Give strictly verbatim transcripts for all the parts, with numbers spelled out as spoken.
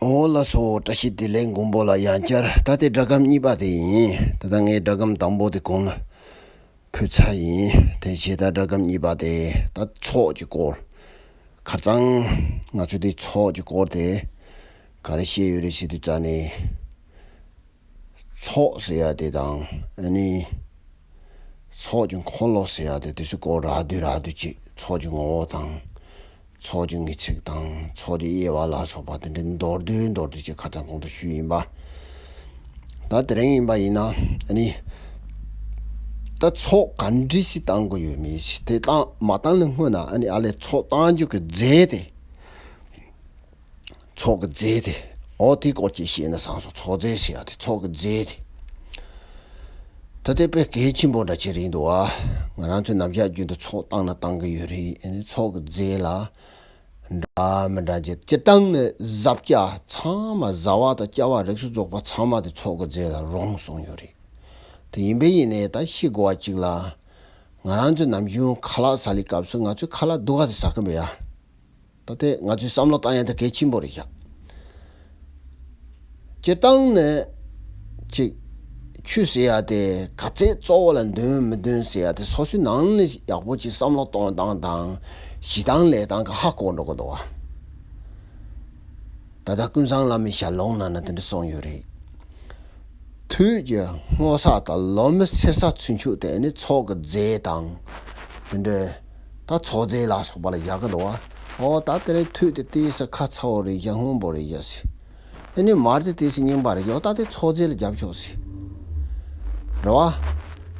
འོ་ལགས་སོ། བཀྲ་ཤིས་བདེ་ལེགས། མགོན་པོ་ལ་ཡང་བསྐྱར། ད་ལྟའི་སྒྲ་སྒམ་གཉིས་པ་དེ་ཡིན། ད་ལྟ་ངས་སྒྲ་སྒམ་དང་པོ་དེ་གོང་ལ་ཕུལ་ཚར་ཡིན། དེ་བྱས་ད་སྒྲ་སྒམ་གཉིས་པ་དེ་ད་ཚོགས་ཀྱི་སྐོར། ཁ་རྩང་ང་ཚོས་དེ་ཚོགས་ཀྱི་སྐོར་དེ་ག་རེ་བཤད་ཡོད་རེད་ཟེར་དུས་ཙ་ནས། ཚོགས་ཟེར་ཡ་དེ་དང་ཨ་ནི་ཚོགས་ཀྱི་འཁོར་ལོ་ཟེར་ཡ་དེ་དེ་ཚོའི་སྐོར་རགས་བསྡུས་རགས་བསྡུས་ཅིག་ཚོགས་ཀྱི་ངོ་བོ་དང་། ཚོགས་ཀྱི་ངེས་ཚིག་དང་ཚོགས་ཀྱི་དབྱེ་བ་ལ་སོགས་པ་དེ་འདྲའི་མདོར་བསྡུས་མདོར་བསྡུས་ཅིག་ཁ་སང་གོང་དུ་ཞུས་ཡིན་པ། ད་དེ་རིང་ཡིན་པ་ཡིན་ན་ཨ་ནི་ད་ཚོགས་ག་འདྲ་ཞིག་བཏང་དགོས་ཡོད་མེད་ཞིག་དེ་བཏང་མ་བཏང་ལས་སྔོན་ན་ཨ་ནི་ཨ་ལས་ཚོགས་བཏང་རྒྱུ་གི་རྫས་དེ། ཚོགས་ཀྱི་རྫས་དེ། འོ་དེའི་སྐོར་ཅིག་བཤད་ན་བཟང་སོང་། ཚོགས་རྫས་ཟེར་ཡ་དེ་ཚོགས་ཀྱི་རྫས་དེ། ད་ལྟའི་དཔེ་གལ་ཆེན་པོ་འདྲ་ཅིག་རེད་འདུག་ཨ། ང་རང་ཚོའི་ནམ་ཞག་རྒྱུན་དུ་ཚོགས་བཏང་ན་བཏང་གི་ཡོད་རེད། ཨ་ནི་ཚོགས་ཀྱི་རྫས་ལ་འདྲ་མི་འདྲ་ཅིག་སྤྱིར་བཏང་ནས་བཟའ་བཅའ་ཚང་མ་བཟའ་བ་དང་བཅའ་བ་རིགས་སུ་རྫོགས་པ་ཚང་མ་དེ་ཚོགས་ཀྱི་རྫས་ལ་རུང་གསུངས་ཡོད་རེད། དེ་ཡིན་པས་ཡིན་ནའི་ད་ཤི་དགོས་པ་ཅིག་ལ་ང་རང་ཚོའི་ནམ་རྒྱུན་ཁ་ལག་ཟ་ལི་སྐབས་སུ་ང་ཚོས་ཁ་ལག་སྡུག་ག་དེ་ཟ་གི་མེད་ཡ། ད་ལྟའི་ང་ཚོས་བསམ་བློ་བཏང་ཡ་དེ་གལ་ཆེན་པོ་རེད་ཤག་སྤྱིར་བཏང་ནས་ཅིག་ཆུ་ཟེར་ཡ་དེ་ག་ཚད་གཙོ་བོ་ལ་འདོན་མི་འདོན་ཟེར་ཡ་དེ་སོ་སོའི་ནང་ནས་ཡག་པོ་ཅིག་བསམ་བློ་གཏོང་སྟངས་དང་ཞི་སྟངས་ལས་སྟངས་ཀྱི་ཧ་གོ་འགྲོ་གི་འདུག་བ། ད་ལྟ་ཀུན་བཟང་བླ་མའི་ཞལ་ལུང་ནང་ན་དེ་འདྲ་གསུངས་ཡོད་རེད། དུས་ཀྱི་སྔོ་ས་དང་ལོ་མི་སེར་ས་ཚུན་ཆོད་དེ་ནི་ཚོགས་ཀྱི་རྫས་དང་། དེ་འདྲའི་ད་ཚོགས་རྫས་ལ་སོགས་པ་ལ་བཞག་གི་འདུག་བ། ཨོ་ད་དེ་རིང་དུས་དེ་ཏོག་ཙམ་ཁ་ཚ་བོ་རེད་ཡ། སྔོན་པོ་རེད་ཡ་ཟེར། ཨ་ནི་མར་དེ་ཏོག་ཙམ་རྙིང་པ་རེད་ཡ། ཨོ་ད་དེ་ཚོགས་རྫས་ལ་རྒྱབ་ཤོག་ཟེར། རེད་བ།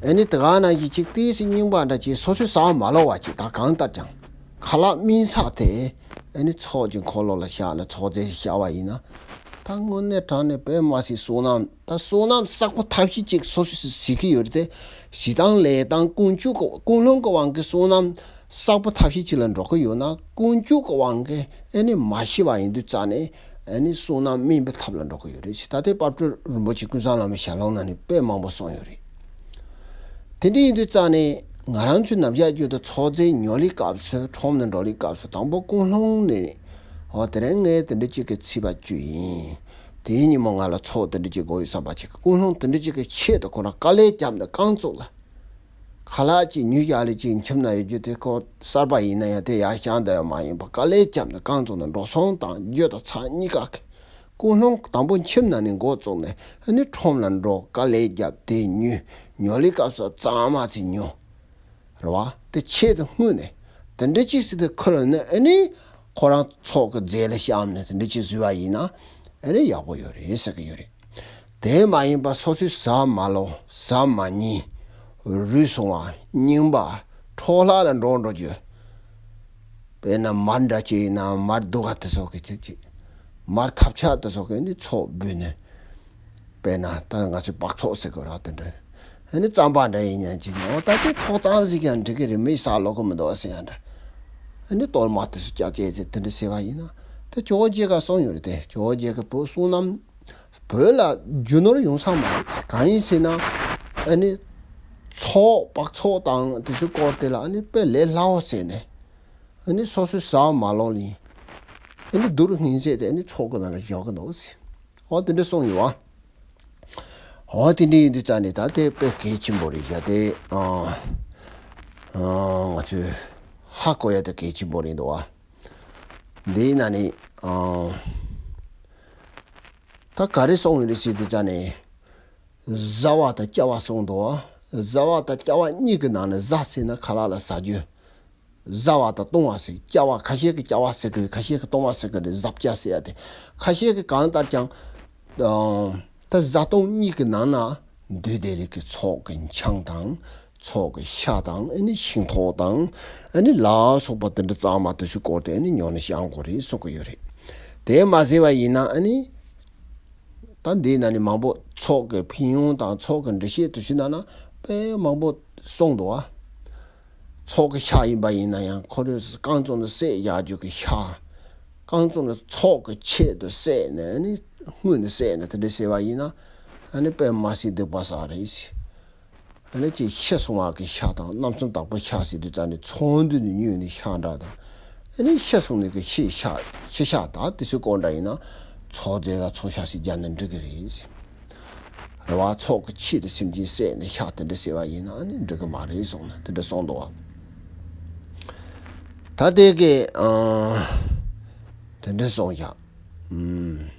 ཨ་ནི་དེ་ག་ནང་བཞིན་ཅིག་ཏོག་ཙམ་རྙིང་པ་འདྲ་ཅིག་སོ་སོས་ཟ་མ་ལོ་བ་ཅིག་ད་གང་ལྟར་ཀྱང་། ཁ་ལག་སྨིན་ས་དེ་ཨ་ནི་ཚོགས་ཀྱི་འཁོར་ལོ་ལ་བཞག་ན་ཚོགས་རྫས་ཤིག་བཞག་པ་ཡིན་ན། ད་དངོས་གནས་དྲང་གནས་དཔེ་མ་སྲིད་བསོད་ནམས་ད་བསོད་ནམས་བསགས་པ་ཐབས་ཤེས་ཅིག་སོ་སོས་ཟེར་གྱི་ཡོད་རེད་དེ། ཞི་སྟངས་ལས་དང་ཀུན་སྤྱོད་ཀྱི་ཀུན་སློང་གི་དབང་གིས་བསོད་ནམས་བསགས་པ་ཐབས་ཤེས་ཅིག་ལ་འགྲོ་གི་ཡོད་ན་ཀུན་སྤྱོད་ཀྱི་དབང་གིས་ཨ་ནི་མ་ཤི་བ་ཡིན་དུས་ཙ་ནས་ཨ་ནི་བསོད་ནམས་སྨིན་པའི་ཐབས་ལ་འགྲོ་གི་ཡོད་རེད་ཅེས་ད་ལྟའི་དཔལ་སྤྲུལ་རིན་པོ་ཆེ་ཀུན་བཟང་བླ་མའི་ཞལ་ལུང་ནང་ནས་དཔེ་མང་པོ་གསུངས་ཡོད་རེད། དེ་འདྲ་ཡིན་དུས་ཙང་ནས་ང་རང་ཚོའི་ནམ་ཞག་རྒྱུན་དུ་ཚོགས་རྫས་ཉོ་ལི་སྐབས་སུ་ཁྲོམ་ནས་འགྲོ་ལི་སྐབས་སུ་དང་པོ་ཀུན་སློང་ནས་འོ་དེ་རིང་ངས་དེ་འདྲ་ཅིག་གི་ཚིག་པ་བཅུ་ཡིན། དེའི་ཉིན་མོ་ང་ལ་ཚོགས་དེ་འདྲ་ཅིག་དགོས་ཡོད་བསམ་པ་ཅིག་ཀུན་སློང་དེ་འདྲ་ཅིག་གི་ཆེད་དུ་ཁོ་རང་དཀའ་ལས་བརྒྱབ་ནས་རྐང་བཙུགས་ལ། ཁ་ལག་ཅིག་ཉོས་བཞག་ལི་ཅིག་ཁྱིམ་ན་ཡོད་རྒྱུ་དེ་ཁོ་གསར་པ་ཡིན་ན་ཡང་དེ་ཡར་བཞག་འདོད་ཡ་མ་ཡིན་པ་དཀའ་ལས་བརྒྱབ་ནས་རྐང་བཙུགས་ནས་འགྲོ་སོང་དང་རྒྱུ་དང་ཚྭ་གཉིས་ཀ་གི་ཀུན་སློང་དང་པོ་ཁྱིམ་ནང་ནས་འགོ་བཙུགས་ནས་ཨ་ནི་ཁྲོམ་ལ་འགྲོ་དཀའ་ལས་བརྒྱབ་དེ་ཉོས། ཉོ་ལི་སྐབས་སུ་གཙང་མ་དེ་ཉོ། རེད་བ། དེ་ཆེད་དུ་དངོས་ནས་དེ་འདྲ་ཅིག་སྲིད་དུ་ཁུར་ནས་ཨ་ནི་ཁོ་རང་ཚོགས་ཀྱི་རྫས་ལ་བཤམས་ནས་དེ་འདྲ་ཅིག་བཟོས་པ་ཡིན་ན་ཨ་ནི་ཡག་པོ་ཡོད་རེད་ཟེར་གི་ཡོད་རེད། དེ་མ་ཡིན་པ་སོ་སོའི་ཟ་མ་ལོ་ཟ་མ་ཉན། རུལ་སོང་བ་རྙིང་པ་འཕྲོ་བརླག་ལ་འགྲོ་འགྲོ་རྒྱུ། དཔེར་ན་མར་འདྲ་ཅིག་ཡིན་ན་མར་སྡུག་ག་དེ་ཚོ་གི་ཅིག་ཅིག་མར་ཐབ་ཆག་དེ་ཚོ་གི་ནི་ཚོགས་འབུལ་ནས། དཔེར་ན་ད་ང་ཚོས་སྦག་ཚོགས་ཟེར་གི་ར་དེ་འདྲ། ཨ་ནི་རྩམ་པ་འདྲ་ཡིན་ཡང་ཅིག་ཨོ་ད་དེ་ཚོགས་གཙང་ཟིག་ཀྱང་འགྲིག་གི་རེད། མི་ས་ལོག་གི་མི་འདུག་ཟེར་ཡང་འདྲ། ཨ་ནི་གཏོར་མ་དེ་ཚོ་བཅག་བཅད་དེ་དེ་འདྲ་ཟེར་བ་ཡིན་ན་དེ་ཇོ་བོ་རྗེ་ག་གསུངས་ཡོད་རེད་དེ། ཇོ་བོ་རྗེ་གི་བོད་བསོད་ནམས། བོད་ལ་རྒྱུ་ནོར་ཡོང་ས་མ་རེད། གང་ཡིན་ཟེར་ན། ཨ་ནི། ཚོགས་སྦག་ཚོགས་དང་དེ་ཚོའི་སྐོར་དེ་ལ་ཨ་ནི་དཔེ་ལས་སླ་བོ་ཟེར་ནས། ཨ་ནི་སོ་སོའི་ཟ་མ་ལོ་ལིན། ཨ་ནི་སྡུག་རུ་སྙིང་རྗེ་དེ་ཨ་ནི་ཚོགས་ཀྱི་ནང་ལ་བཞག་གི་འདུག་ཟེར། འོ་དེ་འདྲ་གསུངས་ཡོད་བ། འོ་དེ་འདྲ་ཡིན་དུས་ཙང་ནས་ད་དེ་དཔེ་གལ་ཆེན་པོ་རེད་བཞག་དེ། ཨ། ཨ། ང་ཚོས་ཧ་གོ་ཡ་དེ་གལ་ཆེན་པོ་རེད་འདུག་བ། འདིའི་ནང་ནས། ཨ། ད་ག་རེ་གསུངས་ཡོད་རེད་ཟེར་དུས་ཙང་ནས། བཟའ་བ་དང་བཅའ་བ་གསུངས་འདུག་བཟའ་བ་དང་བཅའ་བ་གཉིས་ཀྱི་ནང་ནས་བཟའ་ཟེར་ན་ཁ་ལག་ལ་ཟ་རྒྱུ། བཟའ་བ་དང་བཏུང་བ་ཟེར། བཅའ་བ་ཁ་ཤས་ཀྱིས་བཅའ་བ་ཟེར་གི། ཁ་ཤས་ཀྱིས་བཏུང་བ་ཟེར་གི་རེད། བཟའ་བཅའ་ཟེར་ཡ་དེ། ཁ་ཤས་ཀྱིས་གང་ལྟར་ཀྱང་། ཨང་། ད་བཟའ་བཏུང་གཉིས་ཀྱི་ནང་ན་འདུས་བདེ་ལེགས་ཀྱི་ཚོགས་ཀྱི་ཆང་དང་། ཚོགས་ཀྱི་ཤ་དང་། ཨ་ནི་ཤིང་ཐོག་དང་། ཨ་ནི་ལ་སོགས་པ་དེ་འདྲ་གཙང་མ་དེ་ཚོའི་སྐོར་དེ་ཨ་ནི་ཉོ་ནས་བཤམས་དགོས་རེད་གསུང་གི་ཡོད་རེད། དེ་མ་ཟད་པ་ཡིན་ན་ཨ་ནི། ད་འདིའི་ནང་ནས་མང་པོ་ཚོགས་ཀྱི་ཕན་ཡོན་དང་ཚོགས་ཀྱི་འགྲེལ་བཤད་དེ་ཚོའི་ནང་ན་དཔེ་མང་པོ་གསུངས་འདུག་བ། ཚོགས་ཀྱི་ཤ་ཡིན་པ་ཡིན་ན་ཡང་ཁོ་རེ་རྐང་བཙུགས་ནས་བསྲེགས་བཞག་རྒྱུ་གི་ཤ། རྐང་བཙུགས་ནས་ཚོགས་ཀྱི་ཆེད་དུ་བསྲེགས་ནས་ཨ་ནི་སྔོན་ནས་བསྲེགས་ནས་དེ་འདྲ་བྱས་པ་ཡིན་ན་ཨ་ནི་དཔེ་མ་སྲིད་སྡིག་པ་བསགས་རེད། ཨ་ནི་ཅིག་ཤི་སོང་བ་གི་ཤ་དང་རྣམ་གསུམ་དག་པོ་ཤ་ཟེར་དུས་ཙང་ནས་ཚོགས་འདུས་ནས་ཉོས་ནས་ཤ་འདྲ་དང་། ཨ་ནི་ཤི་སོང་ནས་གི་ཤི་ཤ་ཤི་ཤ་དང་དེ་ཚོའི་སྐོར་འདྲ་ཡིན་ན། ཚོགས་རྫས་ལ་ཚོགས་ཤ་ཞིག་བརྒྱབ་ན་འགྲིག་གི་རེད། རེད་བ། ཚོགས་ཀྱི་ཆེད་དུ་སེམས་ཅན་བསད་ནས་ཤ་དེ་འདྲ་བཟས་པ་ཡིན་ན་ཨ་ནི་འགྲིག་གི་མ་རེད་གསུངས་ནས་དེ་འདྲ་གསུངས་འདུག་བ། ད་དེ་གི་ཨང་། དེ་འདྲ་གསུངས་ཡ། ཨུམ།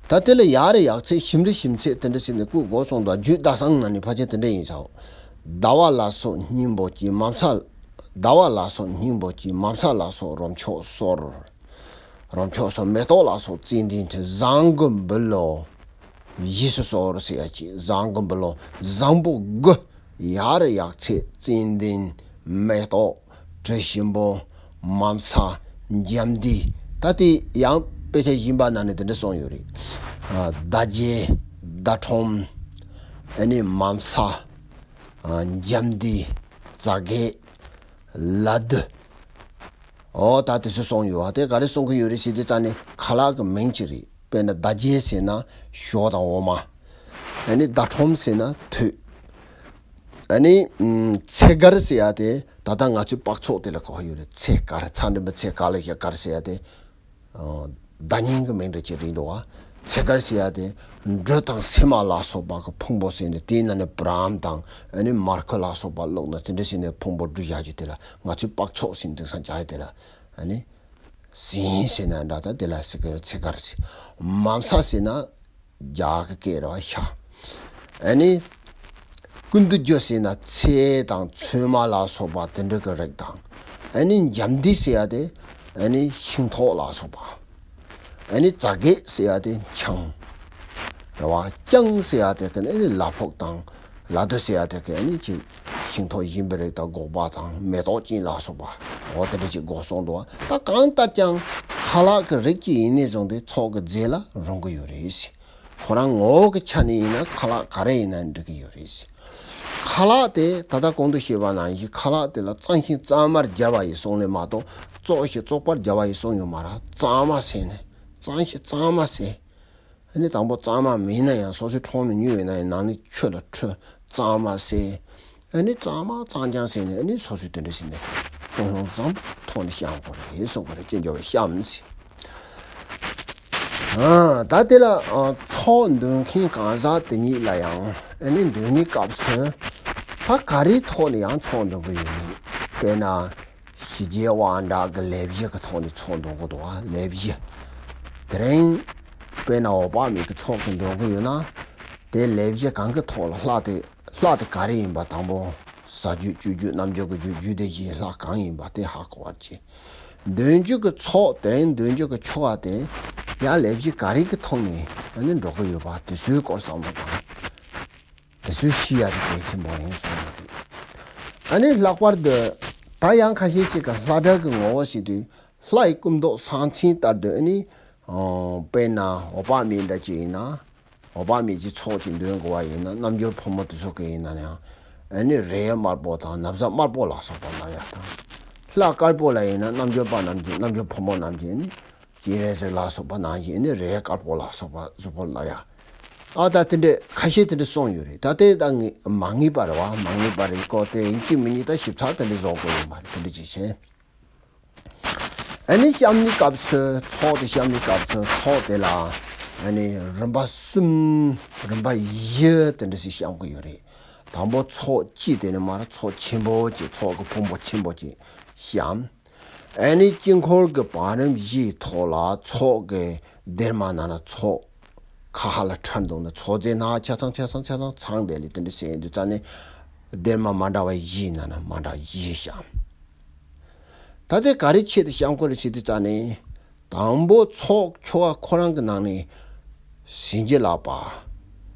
ད་དེ་ལ་ཡར་ཡག་ཚད་ཞིམ་རི་ཞིམ་ཚད་དེ་འདྲ་ཞིག་ནས་བསྐུར་དགོས་གསུངས་དང་རྒྱུད་ཟླ་གསང་ནང་ནས་ཕལ་ཆེར་དེ་འདྲ་ཡིན་ས། ཟླ་བ་ལ་སོགས་སྙིང་པོ་གྱི་མ་མཚར། ཟླ་བ་ལ་སོགས་སྙིང་པོ་གྱི་མ་མཚར་ལ་སོགས་རོ་མཆོག་གསོལ། རོ་མཆོག་གསོལ། མེ་ཏོག་ལ་སོགས་ཙན་དན་ཆེ་བཟང་གི་འབུལ་ལོ། ཞེས་སུ་གསོལ་ཟེར་ཡ་ཅིག་བཟང་གི་འབུལ་ལོ། བཟང་པོ་དགུ། ཡར་ཡག་ཚད་ཙན་དན། མེ་ཏོག་དྲི་ཞིམ་པོ། མ་མཚར། འཇམ་འདི། ད་དེ་ཡང་དཔེ་ཆ་གཞན་པ་ནང་ནས་དེ་འདྲ་གསུངས་ཡོད་རེད། ཨ། ཟླ་རྒྱས། ཟླ་ཁྲོམ། ཨ་ནི་མ་མཚར། ཨ། འཇམ་འདི། ཛ་གད། ལ་དུ། ཨོ་ད་དེ་ཚོ་གསུངས་ཡོད་པ་དེ་ག་རེ་གསུང་གི་ཡོད་རེད་ཟེར་དུས་ཙང་ནས་ཁ་ལག་གི་མིང་ཅིག་རེད། དཔེར་ན་ཟླ་རྒྱས་ཟེར་ན་ཞོ་དང་འོ་མ། ཨ་ནི་ཟླ་ཁྲོམ་ཟེར་ན་དུས། ཨ་ནི་ཨམ། ཚེ་མགར་ཟེར་ཡ་དེ་ད་ལྟ་ང་ཚོའི་སྤགས་ཚོགས་དེ་ལ་གོ་ཡོད་རེད། ཚེ་མགར། ཚ་འགྲེང་བུ་ཚེ་ག་ལ་ཞབས་མགར་ཟེར་ཡ་དེ། ཨ། ཟླ་སྙིང་གི་མིང་འདྲ་ཅིག་རེད་འདུག་བ། ཚེ་མགར་ཟེར་ཡ་དེ་འབྲུ་དང་སིལ་མ་ལ་སོགས་པ་གི་ཕུང་པོ་ཟེར་ནས་དེའི་ནང་ནས་བུ་རམ་དང་ཨ་ནི་མར་ཁུ་ལ་སོགས་པ་བླུགས་ནས་དེ་འདྲ་ཟེར་ནས་ཕུང་པོ་འབྲུ་བཞག་རྒྱུ་དེ་ལ་ང་ཚོའི་སྤགས་ཚོགས་ཟེར་ནས་དེང་སང་བྱ་ཡ་དེ་ལ་ཨ་ནི། ཟིན་ཟེར་ན་འདྲ། ད་དེ་ལ་ཟེར་གི་རེད། ཚེ་མགར་ཟེར། མ་མཚར་ཟེར་ན་རྒྱ་གི་སྐད་རེད་བ། ཤ། ཨ་ནི་ཀུན་ཏུ་རྒྱུ་ཟེར་ན་ཚལ་དང་ཚོད་མ་ལ་སོགས་པ་དེ་འདྲ་གི་རིགས་དང་། ཨ་ནི་འཇམ་འདི་ཟེར་ཡ་དེ་ཨ་ནི་ཤིང་ཐོག་ལ་སོགས་པ། ཨ་ནི་ཛ་གད་ཟེར་ཡ་དེ་ཆང་རེད་བ། རྐྱང་ཟེར་ཡ་དེ་གི་ཨ་ནི་ལ་ཕུག་དང་། ལ་དུ་ཟེར་ཡ་དེ་གི་ཨ་ནི་ཅིག་ཤིང་ཐོག་ཡིན་པའི་རིགས་དང་སྒོག་པ་དང་མེ་ཏོག་ཅན་ལ་སོགས་པ། འོ་དེ་འདྲ་ཅིག་གོ་སོང་འདུག་བ། ད་གང་ལྟར་ཀྱང་ཁ་ལག་གི་རིགས་ཅིག་ཡིན་ནས་བཟུང་སྟེ་ཚོགས་ཀྱི་རྫས་ལ་རུང་གི་ཡོད་རེད། ཁོ་རང་ངོ་བོ་གི་ཆ་ནས་ཡིན་ན་ཁ་ལག་ག་རེ་ཡིན་ན་འགྲིག་གི་ཡོད་རེད། ཁ་ལག་དེ་ད་ལྟ་གོང་དུ་བཤད་པ་ནང་བཞིན་ཁ་ལག་དེ་ལ་གཙང་ཞིང་གཙང་མར་སྦྱར་བ་ཡི་གསུང་ལས་མ་གཏོགས་བཙོག་ཞིང་བཙོག་པར་སྦྱར་བ་ཡི་གསུང་ཡོད་མ་རེད། གཙང་མ་ཟེར་ནས་གཙང་ཞིང་གཙང་མ་ཟེར། ཨ་ནི་དང་པོ་གཙང་མ་མིན་ན་ཡང་སོ་སོའི་ཁྲོམ་ནས་ཉོས་ཡོད་ན་ཡང་ནང་ནས་ཆུ་ལ་འཁྲུ། གཙང་མ་ཟེར། ཨ་ནི་གཙང་མ་གཙང་རྐྱང་ཟེར་ནས་ཨ་ནི་སོ་སོའི་དེ་འདྲ་ཟེར་ནས་སྟོང་ལྷུང་བཟང་པོ་ཐོག་ནས་བཤམས་དགོས་རེད་གསུང་གི་རེད། ཅི་འབྱོར་བའི་བཤམས་ཟེར། ཨ། ད་དེ་ལ་ཨ། ཚོགས་འདོན་མཁན་གང་ཟག་དེ་ཉིད་ལ་ཡང་ཨ་ནི་འདོན་གྱི་སྐབས་སུ་ད་ག་རེའི་ཐོག་ནས་ཡང་ཚོགས་འདོན་གྱི་ཡོད་མེད། དཔེར་ན། ཞི་རྒྱས་དབང་དྲག་གི་ལས་བཞི་གི་ཐོག་ནས་ཚོགས་འདོན་དགོས་འདུག་བ། ལས་བཞི། དེ་རིང་དཔེར་ན་འོད་དཔག་མེད་ཀྱི་ཚོགས་ཀྱི་འདོན་གྱི་ཡོད་ན། དེ་ལས་བཞི་གང་གི་ཐོག་ལ་ལྷ་དེ་ལྷ་དེ་ག་རེ་ཡིན་པ། དང་པོ་ཟ་རྒྱུ་བཅུ་རྒྱུ་རྣམ་འགྱུར་གྱི་རྒྱུ་རྒྱུ་དེ་བཞིའི་ལྷ་གང་ཡིན་པ་དེ་ཧ་གོ་བར་བྱེད། འདོན་རྒྱུ་གི་ཚོགས། དེ་རིང་འདོན་རྒྱུ་གི་ཆོ་ག་དེ་ཡང་ལས་བཞི་ག་རེ་གི་ཐོག་ནས་ཨ་ནི་འགྲོ་གི་ཡོད་པ་དེ་ཚོའི་སྐོར་བསམ་བློ་བཏང་། དེ་ཚོའི་ཤེས་ཡ་དེ་གལ་ཆེན་པོ་ཡིན་གསུངས་པ་རེད། ཨ་ནི་ལྷག་པར་དུ་ད་ཡང་ཁ་ཤས་ཅིག་གི་ལྷ་སྒྲ་གི་ངོ་བོ་ཞིག་དུས་ལྷ་ཡི་སྐུ་མདོག་གསང་མཚན་ལྟར་དུ་ཨ་ནི། ཨོ། དཔེར་ན་འོད་དཔག་མེད་འདྲ་ཅིག་ཡིན་ན། འོད་དཔག་མེད་ཀྱི་ཚོགས་ཅིག་འདོན་དགོས་པ་ཡིན་ན་རྣམ་འགྱུར་ཕོ་མོ་དེ་ཚོ་གི་ཡིན་ན་ཡང་། ཨ་ནི་རས་དམར་པོ་དང་ན་བཟའ་དམར་པོ་ལ་སོགས་པ་ལབ་ཡ་དང་། ལྷ་དཀར་པོ་ལ་ཡིན་ན་རྣམ་འགྱུར་པ་རྣམས་ཀྱི་རྣམ་འགྱུར་ཕོ་མོ་རྣམས་ཀྱི་ཨ་ནི། སྤྱན་རས་གཟིགས་ལ་སོགས་པ་ནང་བཞིན་ནི་རས་དཀར་པོ་ལ་སོགས་པ་གཟུགས་པོ་ལ་ཡ། ཨ་ད་དེ་འདྲས་ཁ་ཤས་དེ་འདྲས་གསུངས་ཡོད་རེད། ད་དེ་ད་ངས་མ་ངེས་པ་རེད་བ། མ་ངེས་པ་རེད་ཀོ། དེ་ཡིན་གཅིག་མིན་གཉིས་ད་ཞིབ་ཚགས་དེ་འདྲས་བཟོ་དགོས་ཡོད་མ་རེད། དེ་འདྲས་ཅིག་བྱས། ཨ་ནི་བཤམས་ནི་སྐབས་སུ་ཚོགས་དེ་བཤམས་ནི་སྐབས་སུ་ཚོགས་དེ་ལ་ཨ་ནི་རིམ་པ་གསུམ། རིམ་པ་བཞི་དེ་འདྲས་སེ་བཤམས་གི་ཡོད་རེད། དང་པོ་ཚོགས་སྤྱི་དེ་ནི་མར་ཚོགས་ཆེན་པོ་ཅིག་ཚོགས་ཀྱི་ཕུང་པོ་ཆེན་པོ་ཅིག་བཤམས། ཨ་ནི་དཀྱིལ་འཁོར་གྱི་བང་རིམ་བཞིའི་ཐོག་ལ་ཚོགས་ཀྱི་སྡེར་མ་ནང་ན་ཚོགས་ཁ་ཧ་ལ་ཁྲ་འདུག་ན་ཚོགས་རྫས་སྣ་ཆ་ཚང་ཆ་ཚང་ཆ་ཚང་ཚང་དེ་ལས་དེ་འདྲ་ཟེར་ཡིན་དུས་ཙ་ནས་སྡེར་མ་མ་འདྲ་བ་བཞིའི་ནང་ན་མ་འདྲ་བ་བཞི་བཤམས། ད་དེ་ག་རེ་ཆེད་དུ་བཤམས་དགོས་རེད་ཟེར་དུས་ཙ་ནས། དང་པོ་ཚོགས་ཆོ་ག་ཁོ་རང་གི་ནང་ནས་ཟིན་བྲིས་བཀླགས་པ།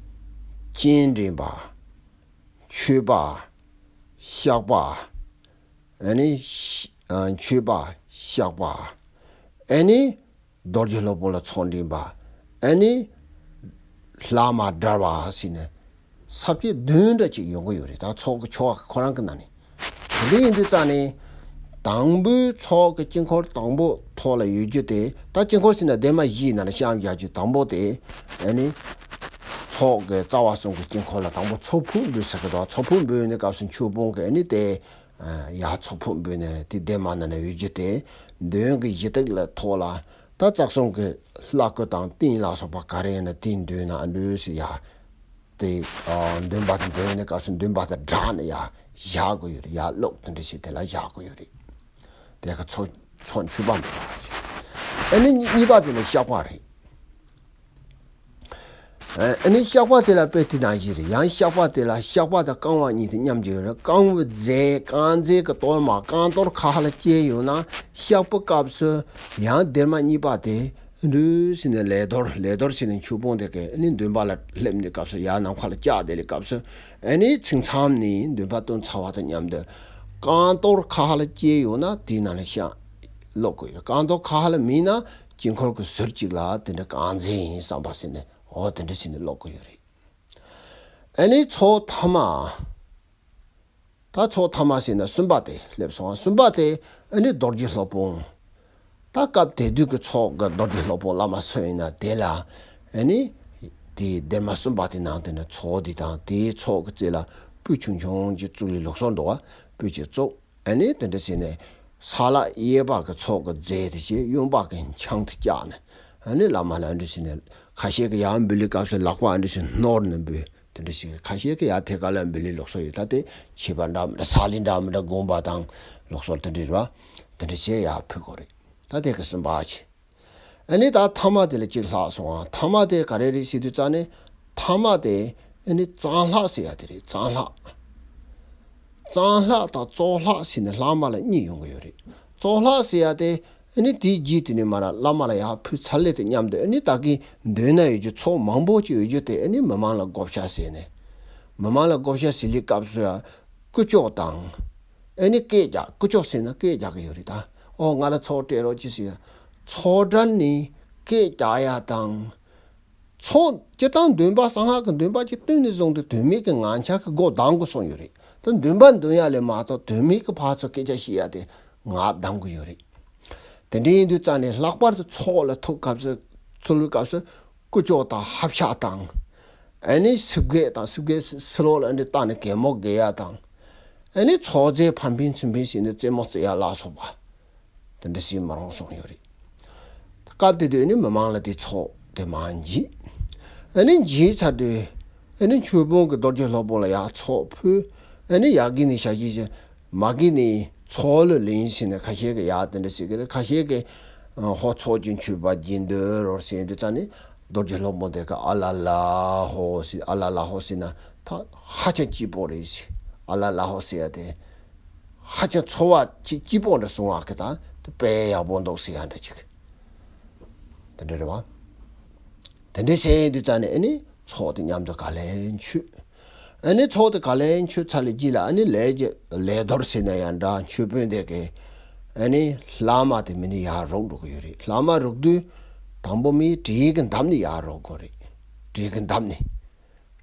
སྤྱན་འདྲེན་པ། མཆོད་པ། བཤགས་པ། ཨ་ནི་ཤ- ཨ། མཆོད་པ། བཤགས་པ། ཨ་ནི་རྡོ་རྗེ་སློབ་དཔོན་ལ་ཚོགས་འདྲེན་པ། ཨ་ནི་ལྷག་མ་བསྒྲལ་བ་ཟེར་ནས་ས་བཅད་བདུན་འདྲ་ཅིག་ཡོང་གི་ཡོད་རེད། ད་ཚོགས་ཀྱི་ཆོ་ག་ཁོ་རང་གི་ནང་ནས། དེ་འདྲ་ཡིན་དུས་ཙ་ནས་དང་པོའི་ཚོགས་ཀྱི་དཀྱིལ་འཁོར་དང་པོ་ཐོག་ལ་ཡོད་རྒྱུ་དེ། ད་དཀྱིལ་འཁོར་ཟེར་ན་སྡེར་མ་བཞིའི་ནང་ལ་བཤམས་བཞག་རྒྱུ་དང་པོ་དེ། ཨ་ནི་ཚོགས་ཀྱི་རྩ་བ་གསུམ་གྱི་དཀྱིལ་འཁོར་ལ་དང་པོ་ཚོགས་ཕུང་འབུལ་ཟེར་གི་འདུག་ཚོགས་ཕུང་འབུལ་ནི་སྐབས་སུ་མཆོད་དཔོན་གྱིས་ཨ་ནི་དེ། ཡར་ཚོགས་ཕུད་འབུལ་ནས་དེ་འདན་མ་ནང་ན་ཡོད་རྒྱུ་དེ། མདུན་གྱི་གཞི་བཏེགས་ལ་ཐོག་ལ་ད་ལྕགས་ཟམ་གྱི་བླ་སྐུ་དང་ཏིང་ལ་སོགས་པ་ག་རེ་ཡིན་ན་དེ་མདུན་ན་ཨ་འདྲུ་ཞིག་ཡར། དེ་འདོན་པ་དང་འདོན་ནས་སྐབས་སུ་འདོན་པ་དང་སྦྲགས་ནས་ཡར་བཞག་དགོས་ཡོད་རེད། ཡར་ཀློག་དེ་འདྲ་ཞིག་དེ་ལ་བཞག་དགོས་ཡོད་རེད། དེ་ག་ཚོགས་ཚོགས་མཆོད་པ་འབུལ་བ་ཟེར། ཨ་ནི་གཉིས་པ་དེ་ནི་བཤགས་པ་རེད། ཨ་ནི་བཤགས་པ་དེ་ལ་དཔེ་དེ་ནང་བཞིན་རེད། ཡང་བཤགས་པ་དེ་ལ་བཤགས་པ་དང་བསྐང་བ་གཉིས་དེ་མཉམ་གྱི་ཡོད་རེད། བསྐང་བའི་རྫས་བསྐང་རྫས་ཀྱི་གཏོར་མ་བསྐང་གཏོར་ཁ་ལ་བཅས་ཡོད་ན་བཤགས་པའི་སྐབས་སུ་ཡང་འདན་མ་གཉིས་པ་དེ་འདྲུ་ཟེར་ནས་ལས་གཏོར་ལས་གཏོར་ཟེར་ནས་མཆོད་སྤོང་དེ་གས་ཨ་ནི་འདོན་པ་ལ་སླེབས་ནས་སྐབས་སུ་ཡར་ནམ་མཁའ་ལ་བཀྱག་བསྡད་ལས་སྐབས་སུ་ཨ་ནི་ཚིག་མཚམས་ནས་འདོན་པ་བཏོན་ཚར་བ་དང་མཉམ་དུ་བསྐང་གཏོར་ཁ་ལ་བཅས་ཡོད་ན་དེའི་ནང་ལ་བཤགས་ཀློག་དགོས་ཡོད། བསྐང་གཏོར་ཁ་ལ་མིན་ན། དཀྱིལ་འཁོར་གྱི་ཟུར་གཅིག་ལ་དེ་འདྲ་བསྐང་རྫས་ཡིན་བསམ་པ་ཟེར་ནས་འོ་དེ་འདྲ་ཟེར་ནས་ཀློག་གི་ཡོད་རེད། ཨ་ནི་ཚོགས་ཐ་མ། ད་ཚོགས་ཐ་མ་ཟེར་ན་གསུམ་པ་དེ་སླེབས་སོང་། གསུམ་པ་དེ་ཨ་ནི་རྡོ་རྗེ་སློབ་དཔོན། ད་སྐབས་དེ་དུས་ཀྱི་ཚོགས་ཀྱི་རྡོ་རྗེ་སློབ་དཔོན་བླ་མ་སུ་ཡིན་ན་དེ་ལ་ཨ་ནི་དེའི་འདན་མ་གསུམ་པ་དེ་ནང་དེ་ནས་ཚོགས་འདི་དང་དེའི་ཚོགས་ཀྱི་རྩེ་ལ་སྤུས་ཆུང་ཆུང་ཅིག་བཙུགས་ལས་ལུགས་སྲོལ་འདུག་བ། སྤུས་ཅིག་བཙུགས། ཨ་ནི་དེ་འདྲ་བྱས་ནས་ས་ལ་གཡས་པ་གི་ཚོགས་ཀྱི་རྫས་དེ་བྱས། གཡོན་པ་གི་ཆང་དེ་བཀྱགས་ནས་ཨ་ནི་བླ་མ་ལ་ཨ་འདྲ་བྱས་ནས་ཁ་ཤས་ཀྱིས་ཡར་འབུལ་ལེ་སྐབས་སུ་ལག་པ་ཨ་འདྲ་བྱས་ནོར་ནས་འབུལ་དེ་འདྲ་ཞིག་ཁ་ཤས་ཀྱིས་ཡར་ཐད་ཀ་ལ་འབུལ་ལེ་ལུགས་སྲོལ་ཡོད། ད་དེ་ཁྱད་པར་འདྲ་མི་འདྲ་ས་ལེ་འདྲ་མི་འདྲ་དགོངས་པ་དང་ལུགས་སྲོལ་དེ་འདྲ་རེད་བ། དེ་འདྲ་བྱས་ཡར་ཕུལ་དགོས་རེད། ད་དེ་གི་གསུམ་པ་བྱས། ཨ་ནི་ད་ཐ་མ་དེ་ལ་གཅིག་ལྷག་སོང་ང་། ཐ་མ་དེ་ག་རེ་རེད་ཟེར་དུས་ཙ་ནི་ཐ་མ་དེ་ཨ་ནི་གཙང་ལྷག་ཟེར་ཡ་དེ་རེད། གཙང་ལྷག་གཙང་ལྷག་དང་བཙོག་ལྷག་ཟེར་ནས་ལྷག་མ་ལ་གཉིས་ཡོང་གི་ཡོད་རེད། བཙོག་ལྷག་ཟེར་ཡ་དེ་ཨ་ནི་དེའི་རྗེས་དེ་ནས་མར་བླ་མ་ལ་ཡར་ཕུལ་ཚར་ལེ་དང་མཉམ་དུ་ཨ་ནི་ད་གིན་མདུན་ན་ཡོད་རྒྱུ་ཚོགས་མང་པོ་ཅིག་ཡོད་རྒྱུ་དེ་ཨ་ནི་མི་མང་ལ་བགོ་བཤའ་ཟེར་ནས། མི་མང་ལ་བགོ་བཤའ་ཟེར་ལེ་སྐབས་སུ་ཡ་ཀུ་ཅོ་དང་། ཨ་ནི་སྐད་རྒྱག་ཀུ་ཅོ་ཟེར་ན་སྐད་རྒྱག་གི་ཡོད་རེད་ད། ཨོ་ང་ལ་ཚོགས་སྤྲད་རོགས་གྱིས་ཟེར་ཡ། ཚོགས་གྲལ་ནས་སྐད་རྒྱག་ཡ་དང་། ཚོགས་སྤྱིར་བཏང་འདོན་པ་གསང་སྔགས་ཀྱི་འདོན་པ་ཅིག་བཏོན་ནས་བཟུང་སྟེ་དོན་མེད་ཀྱི་ངག་འཁྱལ་གྱི་སྒོ་བསྡམ་དགོས་གསུངས་ཡོད་རེད། ད་འདོན་པ་འདོན་ཡ་ལས་མ་གཏོགས་དོན་མེད་ཀྱི་ཕར་ཚུར་སྐད་ཆ་བཤད་ཡ་དེ་ངག་བསྡམ་གྱི་ཡོད་རེད། དེ་འདྲ་ཡིན་དུས་ཙང་ནས་ལྷག་པར་དུ་ཚོགས་ལ་ཐུག་སྐབས་སུ་ཚུགས་སྐབས་སུ་ཀུ་ཅོ་དང་ཧབ་ཤ་དང་། ཨ་ནི་སིབ་གེ་དང་སིབ་གེ་སི་ལོག་ལ་འདི་བཏགས་ནས་གད་མོ་བགད་ཡ་དང་། ཨ་ནི་ཚོགས་རྫས་ཕར་འཕེན་ཚུར་འཕེན་བྱས་ནས་རྩེད་མོ་རྩེ་ཡ་ལ་སོགས་པ། དེ་འདྲ་ཞིག་མ་རུང་གསུངས་ཡོད་རེད། སྐབས་དེ་དུས་ནི་མི་མང་ལ་དེ་ཚོགས་དེ་མར་འཇིགས། ཨ་ནི་འཇིགས་ཚར་དུས་ཨ་ནི་མཆོད་དཔོན་གྱི་རྡོ་རྗེ་སློབ་དཔོན་ལ་ཡར་ཚོགས་ཕུལ། ཨ་ནི་ཡར་གི་ནས་ཞག་ཞིག་ཅིག་མར་གི་ནས་ཚོགས་ལ་ལེན་ཟེར་ནས་ཁ་ཤས་ཀྱིས་ཡར་དེ་འདྲ་ཟེར་གི་རེད། ཁ་ཤས་ཀྱིས་ཧོ་ཚོགས་ཀྱི་མཆོད་པ་སྦྱིན་འདོད་རོ་ཟེར་དུས་ཙ་ནི་རྡོ་རྗེ་སློབ་དཔོན་དེ་ག་ཨ་ལ་ལ་ཧོ་ཟེར། ཨ་ལ་ལ་ཧོ་ཟེར་ན་ད་ཧ་ཅང་སྐྱིད་པོ་རེད་ཟེར། ཨ་ལ་ལ་ཧོ་ཟེར་ཡ་དེ་ཧ་ཅང་ཚོར་བ་ཅིག་སྐྱིད་པོ་འདྲ་བྱུང་བ་གི་ད་དཔེ་ཡག་པོ་འདུག་ཟེར་ཡ་འདྲ་ཅིག་དེ་འདྲ་རེད་བ། དེ་འདྲ་བྱས་དུས་ཙ་ནས་ཨ་ནི་ཚོགས་དེ་མཉམ་དུ་ག་ལེར་མཆོད། ཨ་ནི་ཚོགས་དེ་ག་ལེར་མཆོད་ཚར་ལེ་རྗེས་ལ་ཨ་ནི་ལས་ཀྱི་ལས་རྡོར་ཟེར་ན་ཡང་འདྲ་མཆོད་དཔོན་དེ་གས་ཨ་ནི་ལྷག་མ་དེ་མི་ནི་ཡར་རོག་འགྲོ་གི་ཡོད་རེད། ལྷག་མ་རོག་དུས་དང་པོ་མི་དྲིལ་གི་འདབས་ནས་ཡར་རོག་དགོས་རེད། དྲིལ་གི་འདབས་ནས།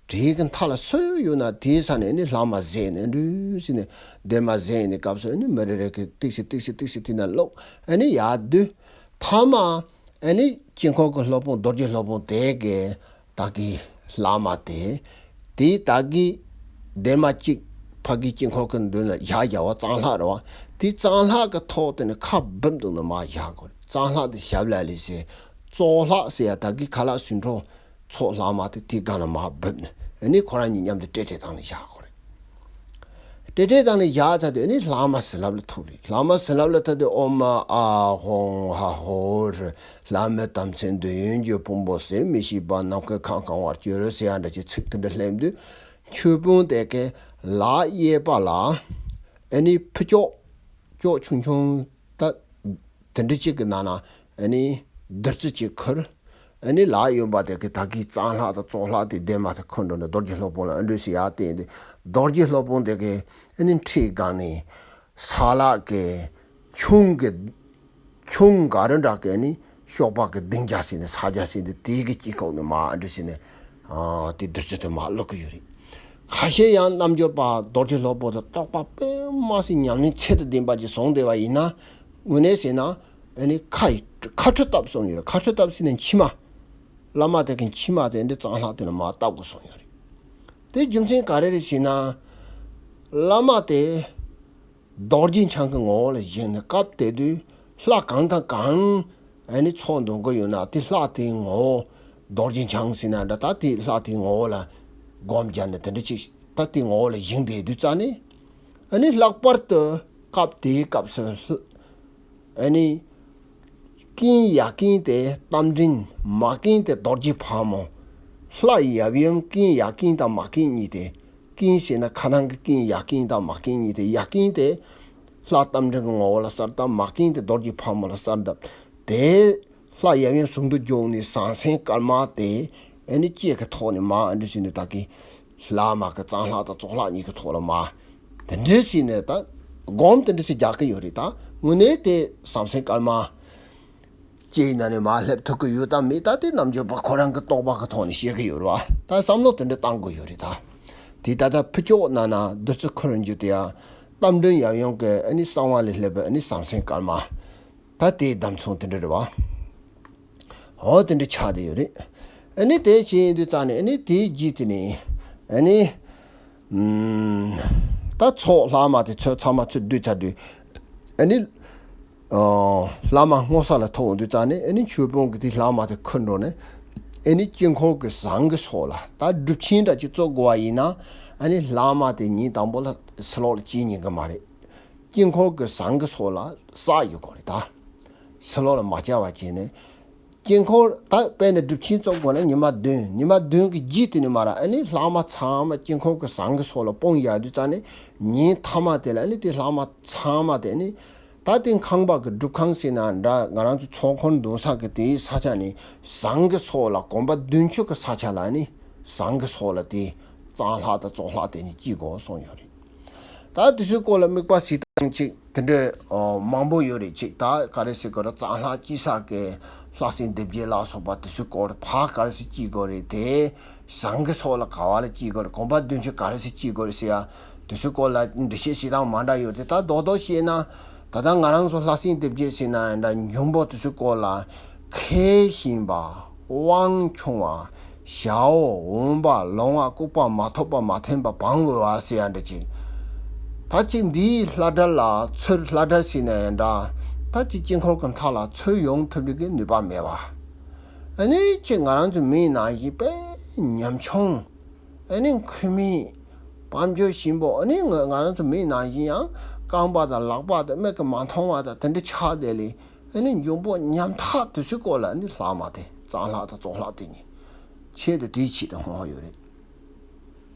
དྲིལ་གི་མཐའ་ལ་སུ་ཡོད་ན་དེའི་ས་ནས་ནི་ལྷག་མ་བཟེད་ནས་འདྲུ་ཟེར་ནས་འདན་མ་བཟེད་ནས་སྐབས་སུ་ནི་མི་རེ་རེ་གི་ཏིག་སེ་ཏིག་སེ་ཏིག་སེ་དེ་ན་ཀློག་ཨ་ནི་ཡར་བསྡུས། ཐ་མ་ཨ་ནི་དཀྱིལ་འཁོར་གྱི་སློབ་དཔོན་རྡོ་རྗེ་སློབ་དཔོན་དེ་གས་ད་གི་ལྷག་མ་དེ། དེ་ད་གི་འདན་མ་གཅིག་ཕ་གི་དཀྱིལ་འཁོར་གྱི་མདུན་ལ་བཞག་བཞག་པ་གཙང་ལྷག་རེད་བ། དེ་གཙང་ལྷག་གི་ཐོག་དེ་ནས་ཁ་སྦུབ་འདུག་ན་མར་བཞག་དགོས་རེད། གཙང་ལྷག་དེ་ཞབས་ལ་ལས་ཟེར། བཙོག་ལྷག་ཟེར་ཡ་ད་གི་ཁ་ལག་ཟིན་འཕྲོ། ཚོགས་ལྷག་མ་དེ་དེའི་སྒང་ལ་མར་སྦུབ་ནས་ཨ་ནི་ཁོ་རང་གཉིས་མཉམ་དུ་ཏྲེ་ཏྲེ་བཏང་ནས་བཞག་དགོས་རེད། ཏྲེ་ཏྲེ་བཏང་ནས་བཞག་ཚར་དུས་ཨ་ནི་ལྷག་མ་བྱིན་རླབས་ལ་ཐུག་རེད། ལྷག་མ་བྱིན་རླབས་ལ་ཐུག་དུས་ཨོཾ་མ་ཨཱཿཧཱུྃ་ཧ་ཧོ་ཧྲཱིཿལྷག་མའི་དམ་ཚིག་འདོད་ཡོན་གྱི་ཕུང་པོ་ཟད་མི་ཤེས་པ་ནམ་མཁའི་ཁམས་གང་བར་གྱུར་ཟེར་ཡ་འདྲ་ཅིག་ཚིག་དེ་འདྲ་ལྷམ་དུས་མཆོད་དཔོན་དེ་གས་ལག་གཡས་པ་ལ་ཨ་ནི་ཕུ་ལྕོག་ལྕོག་ཆུང་ཆུང་ད། དེ་འདྲ་གཅིག་གི་ནང་ན་ཨ་ནི་བདུད་རྩི་གཅིག་ཁུར། ཨ་ནི་ལག་གཡོན་པ་དེ་གི་ད་གི་གཙང་ལྷག་དང་བཙོག་ལྷག་དེ་འདན་མ་དེ་ཁུར་འགྲོ་ནས་རྡོ་རྗེ་སློབ་དཔོན་ལ་ཨ་འདྲུ་ཞིག་ཡར་བསྟན་ཏེ་རྡོ་རྗེ་སློབ་དཔོན་དེ་གི་ཨ་ནི་འཁྲིས་སྒང་ནས་ས་ལག་གི་ཆུང་གི་ཆུང་ག་རེ་འདྲ་གི་ཨ་ནི་གཤོག་པ་གི་ལྡིང་རྒྱག་ཟིན་ནས་ས་རྒྱག་ཟིན་ཏེ་དེ་གི་དཀྱིལ་འཁོར་ནས་མར་ཨ་འདྲུ་ཟིན་ནས་ཨ་དེ་བདུད་རྩི་དེ་མར་བླུག་གི་ཡོད་རེད། ཁ་ཤས་ཡང་རྣལ་འབྱོར་པ་རྡོ་རྗེ་སློབ་དཔོན་དེ་རྟོགས་པ་དཔེ་མ་སྲིད་ཉམས་ལེན་ཚད་དང་ལྡན་པ་ཅིག་བཟུང་བསྡད་པ་ཡིན་ན། དངོས་གནས་ཟེར་ན་ཨ་ནི་ཁ་ཡི་ཁ་ཁྲུ་བཏབ་གསུངས་ཡོད་རེད། ཁ་ཁྲུ་བཏབ་ཟེར་ན་མཆིལ་མ། བླ་མ་དེ་གི་མཆིལ་མ་དེ་འདི་གཙང་ལྷག་དེ་ལ་མར་བཏབ་དགོས་གསུངས་ཡོད་རེད། དེ་རྒྱུ་མཚན་ག་རེ་རེད་ཟེར་ན། བླ་མ་དེ་ རྡོ་རྗེ་འཆང་གི་ངོ་བོ་ལ་བཞེངས་ནས་སྐབས་དེ་དུས་ལྷ་གང་དང་གང་ཨ་ནི་ཚོགས་འདོན་གི་ཡོད་ན་དེ་ལྷ་དེའི་ངོ་བོ་རྡོ་རྗེ་འཆང་ཟེར་ན་འདྲ། ད་དེ་ལྷ་དེའི་ངོ་བོ་ལ་སྒོམ་རྒྱབ་ནས་དེ་འདྲ་ཅིག་ད་དེའི་ངོ་བོ་ལ་བཞེངས་བསྡད་དུས་ཙ་ནས། ཨ་ནི་ལྷག་པར་དུ་སྐབས་དེའི་སྐབས་སུ་ཨ་ནི་ཀུན་ཡ་ཀུན་དེ་རྟ་མགྲིན། མ་ཀུན་དེ་རྡོ་རྗེ་ཕག་མོ། ལྷ་ཡབ་ཡུམ་ཀུན་ཡ་ཀུན་དང་མ་ཀུན་གཉིས་ཏེ། ཀུན་ཟེར་ན་ཁ་ནང་གི་ཀུན། ཡ་ཀུན་དང་མ་ཀུན་གཉིས་ཏེ། ཡ་ཀུན་དེ་ལྷ་རྟ་མགྲིན་གྱི་ངོ་བོ་ལ་གསལ་བཏབ། མ་ཀུན་དེ་རྡོ་རྗེ་ཕག་མོ་ལ་གསལ་བཏབ། དེ་ལྷ་ཡབ་ཡུམ་ཟུང་དུ་འཇུག་ནས་ཟང་ཟིང་དཀར་དམར་དེ་ཨ་ནི་ལྕེ་གི་ཐོག་ནས་མར་ཨ་འདྲ་ཞིག་ནས་ད་གི་ལྷག་མ་གི་གཙང་ལྷག་དང་བཙོག་ལྷག་གཉིས་ཀྱི་ཐོག་ལ་མར་དེ་འདྲ་ཞིག་ནས་ད་སྒོམ་དེ་འདྲ་ཞིག་རྒྱག་གི་ཡོད་རེད། ད་དངོས་གནས་དེ་ཟང་ཟིང་དཀར་དམར་ལྕེའི་ནང་ནས་མར་སླེབས་ཐུབ་ཀྱི་ཡོད་དམ་མེད་ད་དེ་རྣམ་འགྱུར་བ་ཁོ་རང་གི་རྟོག་པ་གི་ཐོག་ནས་བཤད་ཀྱི་ཡོད་རེད་བ། ད་བསམ་བློ་དེ་འདྲ་བཏང་དགོས་ཡོད་རེད། ད་དེ་ད་ལྟ་ཕུ་ཅོག་ནང་ན་བདུད་རྩི་ཁུ་རུ་འགྱུར་དེ་ཡང་རྟ་མགྲིན་ཡབ་ཡུམ་གྱི་ཨ་ནི་གསང་བ་ལས་སླེབས་པའི་ཨ་ནི་ཟང་ཟིང་དཀར་དམར། ད་དེའི་གདམས་མཚོན་དེ་འདྲ་རེད་བ། འོ་དེ་འདྲ་ཆགས་བསྡད་ཡོད་རེད། ཨ་ནི་དེ་བྱས་ཡིན་དུས་ཙང་ནས་ཨ་ནི་དེའི་རྗེས་དེ་ནས་ཨ་ནི་ཨམ། ད་ཚོགས་ལྷག་མ་དེ་ཚོ་ཚང་མ་ཚུར་བསྡུས་ཚར་དུས་ཨ་ནི་ཨོ། ལྷག་མ་སྔོ་ས་ལ་ཐོག་འོང་དུས་ཙང་ནས་ཨ་ནི་ཆོས་དཔོན་གྱིས་དེ་ལྷག་མ་དེ་ཁུར་འགྲོ་ནས་ཨ་ནི་དཀྱིལ་འཁོར་གྱི་ཟངས་ཀྱི་སོགས་ལ་ད་སྒྲུབ་ཆེན་འདྲ་ཅིག་བཙུགས་དགོས་པ་ཡིན་ན་ཨ་ནི་ལྷག་མ་དེ་ཉིན་དང་པོ་ལ་ཕྱི་ལོགས་ལ་སྐྱེལ་ཉན་གི་མ་རེད། དཀྱིལ་འཁོར་གྱི་ཟངས་ཀྱི་སོགས་ལ་བསགས་ཡོད་དགོས་རེད། ད་ཕྱི་ལོགས་ལ་མ་བཅའ་བ་བྱས་ནས་དཀྱིལ་འཁོར་ད་དཔེར་ན་སྒྲུབ་ཆེན་བཙུགས་དགོས་ན་ཉི་མ་བདུན། ཉི་མ་བདུན་གྱི་རྗེས་དེ་ནས་མ་ར་ཨ་ནི་ལྷག་མ་ཚང་མ་དཀྱིལ་འཁོར་གྱི་ཟངས་ཀྱི་སོགས་ལ་སྤུངས་བཞག་དུས་ཙང་ནས་ཉིན་མཐའ་མ་དེ་ལ་ཨ་ནི་དེ་ལྷག་མ་ཚང་མ་དེ་ཨ་ནི་ད་དེ་ཁང་པ་གི་སྒྲུབ་ཁང་ཟེར་ན་འདྲ། ང་རང་ཚོ་ཚོགས་འཁོར་འདོན་ས་གི་དེའི་ས་ཆ་ནས་ཟངས་ཀྱི་སོགས་ལ་གོམ་པ་བདུན་ཅུ་གི་ས་ཆ་ལ་ཨ་ནི་ཟངས་ཀྱི་སོགས་ལ་དེ་གཙང་ལྷག་དང་བཙོག་ལྷག་དེ་ནི་སྐྱེལ་དགོས་གསུངས་ཡོད་རེད། ད་དེ་ཚོའི་སྐོར་ལ་དམིགས་པ་བྱེད་སྟངས་ཅིག་དེ་འདྲ་ཨོ་མང་པོ་ཡོད་རེད། ཅིག་ད་ག་རེ་ཟེར་དགོས་རེད། གཙང་ལྷག་སྐྱེལ་ས་གི་ལྷག་སྲིན་སྡེ་བརྒྱད་ལ་སོགས་པ་དེ་ཚོའི་སྐོར་ཕར་ག་རེ་ཟེར་སྐྱེལ་དགོས་རེད། དེ་ཟངས་ཀྱི་སོགས་ལ་ག་བ་ལ་སྐྱེལ་དགོས་རེད། གོམ་པ་བདུན་ཅུ་ག་རེ་ཟེར་སྐྱེལ་དགོས་རེད་ཟེར་ཡ་དེ་ཚོའི་སྐོར་ལ་འགྲེལ་བཤད་བྱེད་སྟངས་མ་འདྲ་ཡོད་རེད། ད་རྡོག་རྡོག་བཤད་ན་ད་ལྟ་ང་རང་ཚོ་ལྷག་སྲིན་སྡེ་བརྒྱད་ཟེར་ན་འདྲ་འབྱུང་པོ་དེ་ཚོའི་སྐོར་ལ་ཁེ་ཞན་པ། དབང་ཆུང་བ། ཞའོ། འོན་པ། ལོང་བ། ལྐུགས་པ། མ་ཐོབ་པ། མ་ཐོན་པ། བང་འོས་པ་ཟེར་ཡ་འདྲ་ཅིག་ད་ཅིག་འདིའི་ལྷ་སྒྲ་ལ་ཚུར་ལྷ་སྒྲ་ཟེར་ན་ཡང་འདྲ། ད་ཅིག་དཀྱིལ་འཁོར་གྱི་མཐའ་ལ་ཚུར་ཡོང་ཐུབ་པའི་གི་ནུས་པ་མེད་པ། ཨ་ནི་ཅིག་ང་རང་ཚོ་མིའི་ནང་བཞིན་དཔེ་ཉམ་ཆུང་། ཨ་ནི་ཁུ་མི་དཔལ་འབྱོར་ཞིམ་པོ། ཨ་ནི་ང་ང་རང་ཚོ་མིའི་ནང་བཞིན་ཡང་རྐང་པ་དང་ལག་པ་དང་མིག་གིས་མ་མཐོང་བ་དང་དེ་འདྲ་ཆགས་བསྡད་ལས། ཨ་ནི་འབྱུང་པོ་ཉམ་ཐག་དེ་ཚོའི་སྐོར་ལ་ཨ་ནི་ལྷག་མ་དེ་གཙང་ལྷག་དང་བཙོག་ལྷག་དེ་གཉིས་ཆེད་དུ་དེའི་ཆེད་དུ་འོང་ཡོད་རེད།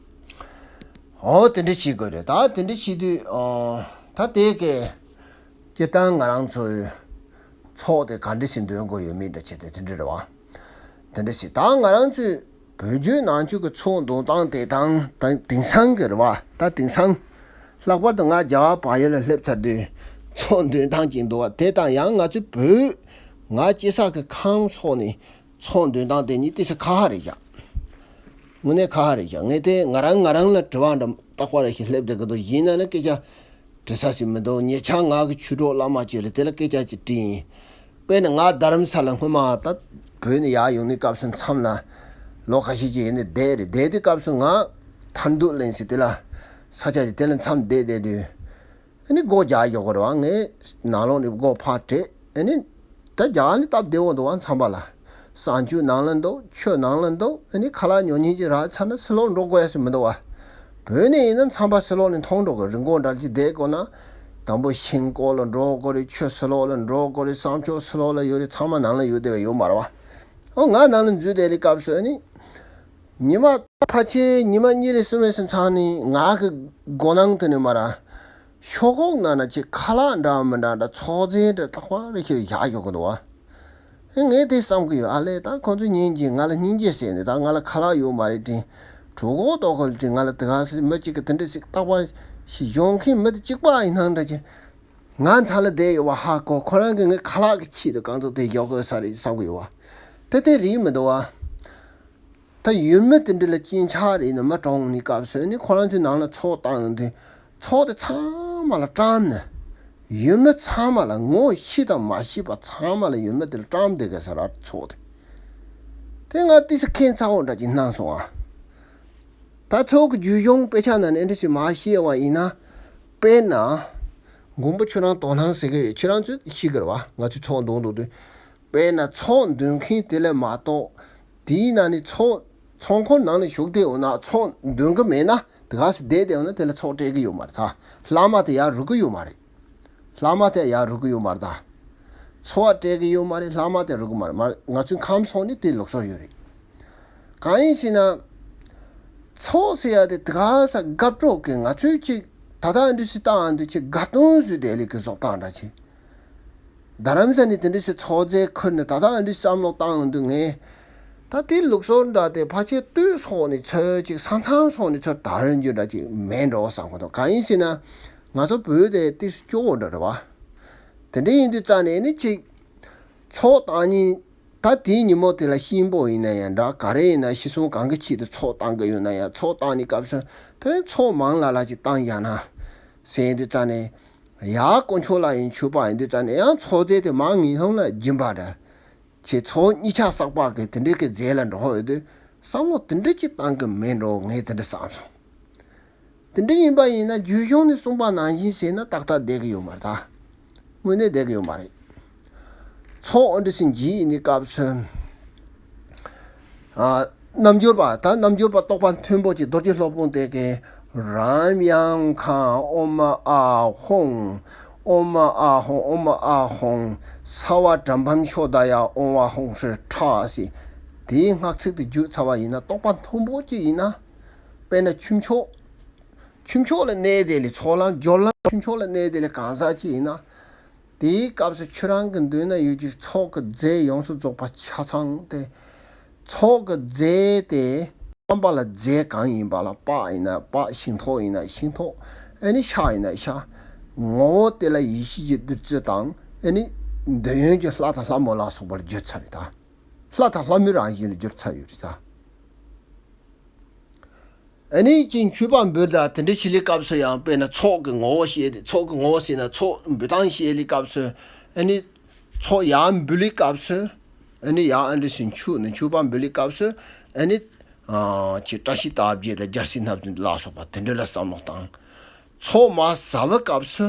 འོ་དེ་འདྲ་བྱེད་དགོས་རེད། ད་དེ་འདྲ་བྱེད་དུས་ཨོ་ད་དེ་གའི་སྤྱིར་བཏང་ང་རང་ཚོའི་ཚོགས་དེ་ག་འདྲ་ཞིག་འདོན་དགོས་ཡོད་མེད་འདྲ་བྱས་ཏེ་དེ་འདྲ་རེད་བ། དེ་འདྲ་ཞིག་ད་ང་རང་ཚོའི་བོད་བརྒྱུད་ནང་ཆོས་ཀྱི་ཚོགས་འདོན་སྟངས་དེ་དང་དེང་དེང་སང་གི་རེད་བ། ད་དེང་སང་ལྷག་པར་དུ་ང་རྒྱ་གར་བལ་ཡུལ་ལ་སླེབས་ཚར་དུས་ཚོགས་འདོན་སྟངས་ཅིག་འདུག་བ། དེ་དང་ཡང་ང་ཚོའི་བོད་ང་སྐྱེས་ས་གི་ཁམས་ཕྱོགས་ནས་ཚོགས་འདོན་སྟངས་དེ་གཉིས་ཏོག་ཙམ་ཁ་ཁ་རེད་ཤག་དངོས་གནས་ཁ་ཁ་རེད་ཤག་ངས་དེ་ང་རང་ང་རང་ལ་དྲི་བ་འདྲ་རྟག་པར་ཞིག་སླེབས་བསྡད་ཀྱི་འདུག་ཡིན་ན་ནི་སྐད་ཆ་དྲི་ས་ཞིག་མི་འདུག་ཉེ་ཆར་ང་གི་ཆོས་གྲོགས་བླ་མ་ཅིག་ལ་དེ་ལ་སྐད་ཆ་ཅིག་དྲིས་ཡིན། དཔེར་ན་ང་རྡ་རམ་ས་ལ་སྔོན་མ་ད་བོད་ནས་ཡར་ཡོང་ནས་སྐབས་སུ་མཚམས་ལ་ལོ་ཁ་ཤས་ཅིག་ཡིན་ནས་བསྡད་རེད། བསྡད་དུས་སྐབས་སུ་ང་ཐར་འདོད་གླིང་ཟེར་དེ་ལ་ས་ཆ་ཅིག་དེ་ལ་མཚམས་བསྡད་བསྡད་དུས། ཨ་ནི་སྒོ་རྒྱག་ཡོད་དགོས་རེད་བ། ངས་ནང་ལོགས་ནས་སྒོ་ཕར་བྲེག་ཨ་ནི་ད་རྒྱག་ནི་སྟབས་བདེ་བོ་འདུག་བ། མཚམས་པ་ལ་བསང་ཆུ་ནང་ལ་འདུག་ཆུ་ནང་ལ་འདུག་ཨ་ནི་ཁ་ལག་ཉོ་མཁན་ཅིག་རག་ཚར་ན་ཕྱི་ལོགས་འགྲོ་དགོས་ཡ་ཞིག་མི་འདུག་བ། བོད་ནས་ཡིན་ན་མཚམས་པ་ཕྱི་ལོགས་ནས་མཐོང་འགྲོ་གི། རི་མགོ་འདྲ་ཅིག་བསྡད་དགོས་ན་དང་པོ་ཤིང་བརྐོ་ལ་འགྲོ་དགོས་རེད། ཆུ་ཕྱི་ལོགས་ལ་འགྲོ་དགོས་རེད། བསང་ཆུ་ཕྱི་ལོགས་ལ་ཡོད་རེད། ཚང་མ་ནང་ལ་ཡོད་བསྡད་པ་ཡོད་མ་རེད་བ། ཨོ་ང་ནང་ལ་འཛུལ་བསྡད་རེད། སྐབས་སུ་ཨ་ནི། ཉི་མ་ཕལ་ཆེར་ཉི་མ་གཉིས་རེ་གསུམ་རེ་ཟིན་ཚར་ནས་ང་གི་སྒོ་ནང་དེ་ནས་མར་ཤོག་ཁོག་ནང་ན་ཅིག་ཁ་ལག་འདྲ་མི་འདྲ་འདྲ་ཚོགས་རྫས་འདྲ་ལྷག་པར་རེ་ཞིག་བཞག་ཡོད་ཀྱི་འདུག་བ། ངས་དེ་བསམ་གྱི་ཡོད། ཨ་ལས་ད་ཁོང་ཚོ་ཉིན་གཅིག་ང་ལ་སྙིང་རྗེ་ཟེར་ནས་ད་ང་ལ་ཁ་ལག་ཡོད་མ་རེད་དྲན། གྲོད་ཁོག་ལྟོགས་ཁོལ་དྲན། ང་ལ་དེ་ག་ཟེར་མི་གཅིག་གིས་དེ་འདྲ་ཞིག་རྟག་པར་ཞིག་སྦྱོང་མཁན་མི་དེ་གཅིག་པ་ཡིན་སྣང་འདྲ་ཅིག་ང་མཚན་ལ་བསྡད་ཡོད་པ་ཧ་གོ། ཁོ་རང་གིས་ངའི་ཁ་ལག་གི་ཆེད་དུ་གང་ཚོད་དེ་འཇོག་དགོས་ས་རེད་བསམ་གྱི་ཡོད་བ། དེ་དེ་རེད་མི་འདུག་བ། ད་ཡུལ་མི་དེ་འདྲ་ལ་སྐྱེས་ཆགས་རེད་ནི་མི་གྲོངས་ནི་སྐབས་སུ་ནི་ཁོ་རང་ཚོའི་ནང་ལ་ཚོགས་བཏང་ཡོང་དུས་ཚོགས་དེ་ཚང་མ་ལ་བཀྲམ་ནས་ཡུལ་མི་ཚང་མ་ལ་ངོ་ཤེས་དང་མ་ཤེས་པ་ཚང་མ་ལ་ཡུལ་མི་དེ་ལ་བཀྲམ་བསྡད་དགོས་ས་ར་ཚོགས་དེ། དེ་ང་ཏི་སི་ཁེངས་ཚ་བོ་འདྲ་ཅིག་སྣང་སོང་ཨ། ད་ཚོགས་ཀྱི་རྒྱུ་གཞུང་དཔེ་ཆ་ནང་ནས་འདྲ་ཞིག་མ་ཤེས་པ་ཡིན་ན། དཔེར་ན། མགོན་པོ་ཁྱོད་རང་དོ་སྣང་ཟེར་གི་ཡོད། ཁྱེད་རང་ཚོས་ཤེས་གི་རེད་བ། ང་ཚོས་ཚོགས་འདོན་འདུག་དུས། དཔེར་ན་ཚོགས་འདོན་མཁན་དེ་ལས་མ་གཏོགས། དེའི་ནང་ནས་ཚོགས་ཚོགས་འཁོར་ནང་ནས་ཞུགས་བསྡད་འོང་ན། ཚོགས་འདོན་གི་མེད་ན། དེ་ག་སེ་བསྡད་བསྡད་འོང་ན། དེ་ལ་ཚོགས་སྤྲད་གི་ཡོད་མ་རེད་ད། བླ་མ་དེ་ཡར་རུག་གི་ཡོད་མ་རེད། བླ་མ་དེ་ཡར་རུག་གི་ཡོད་མ་རེད་ད། ཚོགས་པ་སྤྲད་གི་ཡོད་མ་རེད། བླ་མ་དེ་རུག་གི་མ་རེད། མ་རེད། ང་ཚོའི་ཁམས་སོགས་ནི་དེ་ལུགས་སྲོལ་ཡོད་རེད། གང་ཡིན་ཟེར་ན། ཚོགས་ཟེར་ཡ་དེ་དེ་ག་སེ་དགའ་སྤྲོ་གི། ང་ཚོས་ཅིག་ད་ལྟ་འདི་སེ་བཏང་འདི་ཅིག་དགའ་སྟོན་བཟོས་དེ་ལས་ཀྱི་བཟོ་སྟངས་འདྲ་ཅིག་རྡ་རམ་ས་ནས་དེ་འདྲ་སེ་ཚོགས་རྫས་ཁུར་ནས་ད་ལྟ་འདི་བསམ་བློ་བཏང་འདུག་ངས། ད་དེ་ལུགས་སྲོལ་འདྲ་དེ་ཕལ་ཆེར་སྟོད་སོགས་ནས་ཚུར་ཅིག་ས་མཚམས་སོགས་ནས་ཚུར་དར་རྒྱུ་འདྲ་ཅིག་མེད་འགྲོ་བསམ་གི་འདུག་གང་ཡིན་ཟེར་ན། ང་ཚོ་བོད་དེ་ཏིས་སྐྱོ་བོ་འདྲ་རེད་བ། དེ་འདྲ་ཡིན་དུས་ཙ་ནས་ནི་ཅིག་ཚོགས་བཏང་ཉིན། ད་དེའི་ཉིན་མོ་དེ་ལ་གཤིན་པོ་ཡིན་ན་ཡང་འདྲ། ག་རེ་ཡིན་ན། ཤི་གསོན་གང་གི་ཆེད་དུ་ཚོགས་བཏང་གི་ཡོད་ན་ཡང་། ཚོགས་བཏང་ནས་སྐབས་སུ་དེ་ཚོགས་མང་ལ་ལ་ཅིག་བཏང་ཡ་ན་ཟེར་དུས་ཙ་ནས། ཡ། དཀོན་མཆོག་ལ་ཡིན། ཆོས་པ་ཡིན་དུས་ཙ་ནས་ཡང་ཚོགས་རྫས་དེ་མང་ངེས་ལྷུང་ལ་སྦྱིན་པ་འདྲ་ཆེ། ཚོགས་གཉིས་ཆ་བསགས་པ་གི་དེ་འདྲའི་གི་རྫས་ལ་འགྲོ་ཡོད་དུས། བསམ་བློ་དེ་འདྲ་ཅིག་བཏང་གི་མེད་འགྲོ། ངས་དེ་འདྲ་བསམ་སོང་། དེ་འདྲ་ཡིན་པ་ཡིན་ན། རྒྱུད་གཞུང་ནས་གསུངས་པ་ནང་བཞིན་བྱས་ན་ཏག་ཏག་བསྡད་ཀྱི་ཡོད་མ་རེད་ད། དངོས་གནས་བསྡད་ཀྱི་ཡོད་མ་རེད། ཚོགས་འདི་ཟིན་རྗེས་ཡིན་ནི་སྐབས་སུ། ཨ། རྣལ་འབྱོར་པ། ད་རྣལ་འབྱོར་པ་རྟོགས་པ་མཐོན་པོ་ཅིག་རྡོ་རྗེ་སློབ་དཔོན་དེ་གིས། རཾ་ཡཾ་ཁཾ་ཨོཾ་ཨཱཿ་ཧཱུྃ། ཨོཾ་ཨཱཿཧཱུྃ། ཨོཾ་ཨཱཿཧཱུྃ། སརྦ་བྲཾ་བཾ་ཤོ་དྷ་ཡ། ཨོཾ་ཨཱཿཧཱུྃ་ཧྲཱིཿ་ཟེར། དེའི་སྔགས་ཚིག་དེ་བརྗོད་ཚར་བ་ཡིན་ན། རྟོགས་པ་མཐོན་པོ་ཅིག་ཡིན་ན། དཔེར་ན་ཆོས་མཆོག་ཆོས་མཆོག་ལ་གནས་དེ་ལས། ཚོགས་ལམ་སྦྱོར་ལམ་ཆོས་མཆོག་ལ་གནས་དེ་ལས་གང་ཟག་ཅིག་ཡིན་ན། དེའི་སྐབས་སུ་ཁྱོད་རང་གི་མདུན་ན་ཡོད་ཀྱི་ཚོགས་ཀྱི་རྫས་ཡོངས་སུ་རྫོགས་པ་ཆ་ཚང་དེ། ཚོགས་ཀྱི་རྫས་དེ་བསམ་པ་ལ་རྫས་གང་ཡིན་པ་ལ། པགས་ཡིན་ན་པགས། ཤིང་ཐོག་ཡིན་ན་ཤིང་ཐོག་ཨ་ནི་ཤ་ཡིན་ན་ཤ། ངོ་བོ་དེ་ལ་ཡེ་ཤེས་ཀྱི་བདུད་རྩི་དང་། ཨ་ནི་འདོད་ཡོན་གྱི་ལྷ་དང་ལྷ་མོ་ལ་སོགས་པར་བསྒྱུར་ཚར་རེད་ད། ལྷ་དང་ལྷ་མོའི་རང་བཞིན་ལ་བསྒྱུར་ཚར་ཡོད་རེད་ད། ཨ་ནི་ཅིག་མཆོད་པ་འབུལ་དང་དེ་འདྲ་བྱེད་ལེའི་སྐབས་སུ་ཡང་། དཔེར་ན་ཚོགས་ཀྱི་ངོ་བོ་བཤད་དེ། ཚོགས་ཀྱི་ངོ་བོ་ཟེར་ན་ཚོགས་འབུལ་སྟངས་བཤད་ལེའི་སྐབས་སུ། ཨ་ནི་ཚོགས་ཡར་འབུལ་ལེའི་སྐབས་སུ། ཨ་ནི་ཡང་ཨ་འདྲ་ཞིག་མཆོད་ནས་མཆོད་པ་འབུལ་ལེའི་སྐབས་སུ། ཨ་ནི་ཨ་ཅིག་བཀྲ་ཤིས་རྟགས་བརྒྱད་དང་རྒྱལ་སྲིད་སྣ་བདུན་ལ་སོགས་པ་དེ་འདྲ་ལ་བསམ་བློ་བཏང་། ཚོགས་མར་ཟ་བའི་སྐབས་སུ།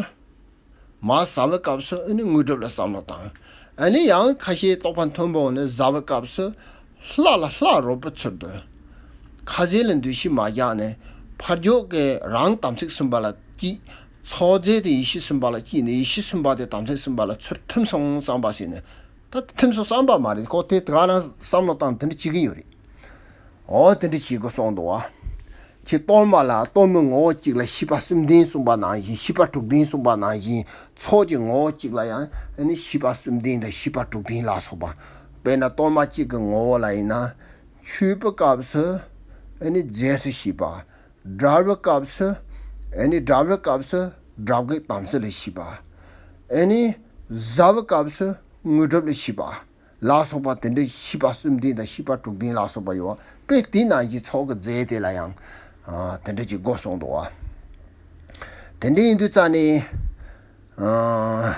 མར་ཟ་བའི་སྐབས་སུ་ཨ་ནི་དངོས་གྲུབ་ལ་བསམ་བློ་བཏང་། ཨ་ནི་ཡང་ཁ་ཤས་རྟོགས་པ་མཐོན་པོ་ནས་ཟ་བའི་སྐབས་སུ་ལྷ་ལ་ལྷ་རོལ་པའི་ཚུལ་དུ། ཁ་ཟས་ལ་འདུ་ཤེས་མ་བཞག་ནས། ཕར་ཕྱོགས་ཀྱི་རང་དམ་ཚིག་སྲུང་བ་ལ་གཅེས། ཚོགས་རྫས་དེ་ཡེ་ཤེས་སྲུང་བ་ལ་གཅེས་ནས། ཡེ་ཤེས་སྲུང་བ་དེ་དམ་ཚིག་སྲུང་བ་ལ་ཚུར་ཐིམ་སོང་བསམ་པ་ཟེར་ནས། ད་ཐིམ་སོང་བསམ་པ་མ་རེད། ཁོ་དེ་དེ་ག་རང་བསམ་བློ་བཏང་དེ་འདྲ་བྱེད་ཀྱི་ཡོད་རེད། འོ་དེ་འདྲ་བྱེད་དགོས་གསུངས་འདུག་བ། ཁྱེད་གཏོར་མ་ལ། གཏོར་མའི་ངོ་བོ་གཅིག་ལ་ཤེས་པ་གསུམ་ལྡན་གསུངས་པ་ནང་བཞིན། ཤེས་པ་དྲུག་ལྡན་གསུངས་པ་ནང་བཞིན། ཚོགས་ཀྱི་ངོ་བོ་གཅིག་ལ་ཡང་ཨ་ནི་ཤེས་པ་གསུམ་ལྡན་དང་ཤེས་པ་དྲུག་ལྡན་ལ་སོགས་པ། དཔེར་ན་གཏོར་མ་གཅིག་གི་ངོ་བོ་ལ་ཡིན་ན། མཆོད་པའི་སྐབས་སུ་ཨ་ནི་རྫས་སུ་ཤེས་པ། སྒྲལ་བའི་སྐབས་སུ། ཨ་ནི་སྒྲལ་བའི་སྐབས་སུ་དགྲ་བགེགས་དམ་སྲི་ལ་ཤེས་པ། ཨ་ནི་ཟ་བའི་སྐབས་སུ་དངོས་གྲུབ་ལ་ཤེས་པ། ལ་སོགས་པ་དེ་འདྲའི་ཤེས་པ་གསུམ་ལྡན་དང་ཤེས་པ་དྲུག་ལྡན་ལ་སོགས་པ་ཡོད་པས། དེ་ནང་བཞིན་ཚོགས་ཀྱི་རྫས་དེ་ལ་ཡང་ཨ་དེ་འདྲ་ཅིག་དགོས་གསུངས་འདུག་བ། དེ་འདྲ་ཡིན་དུས་ཙ་ནས། ཨ་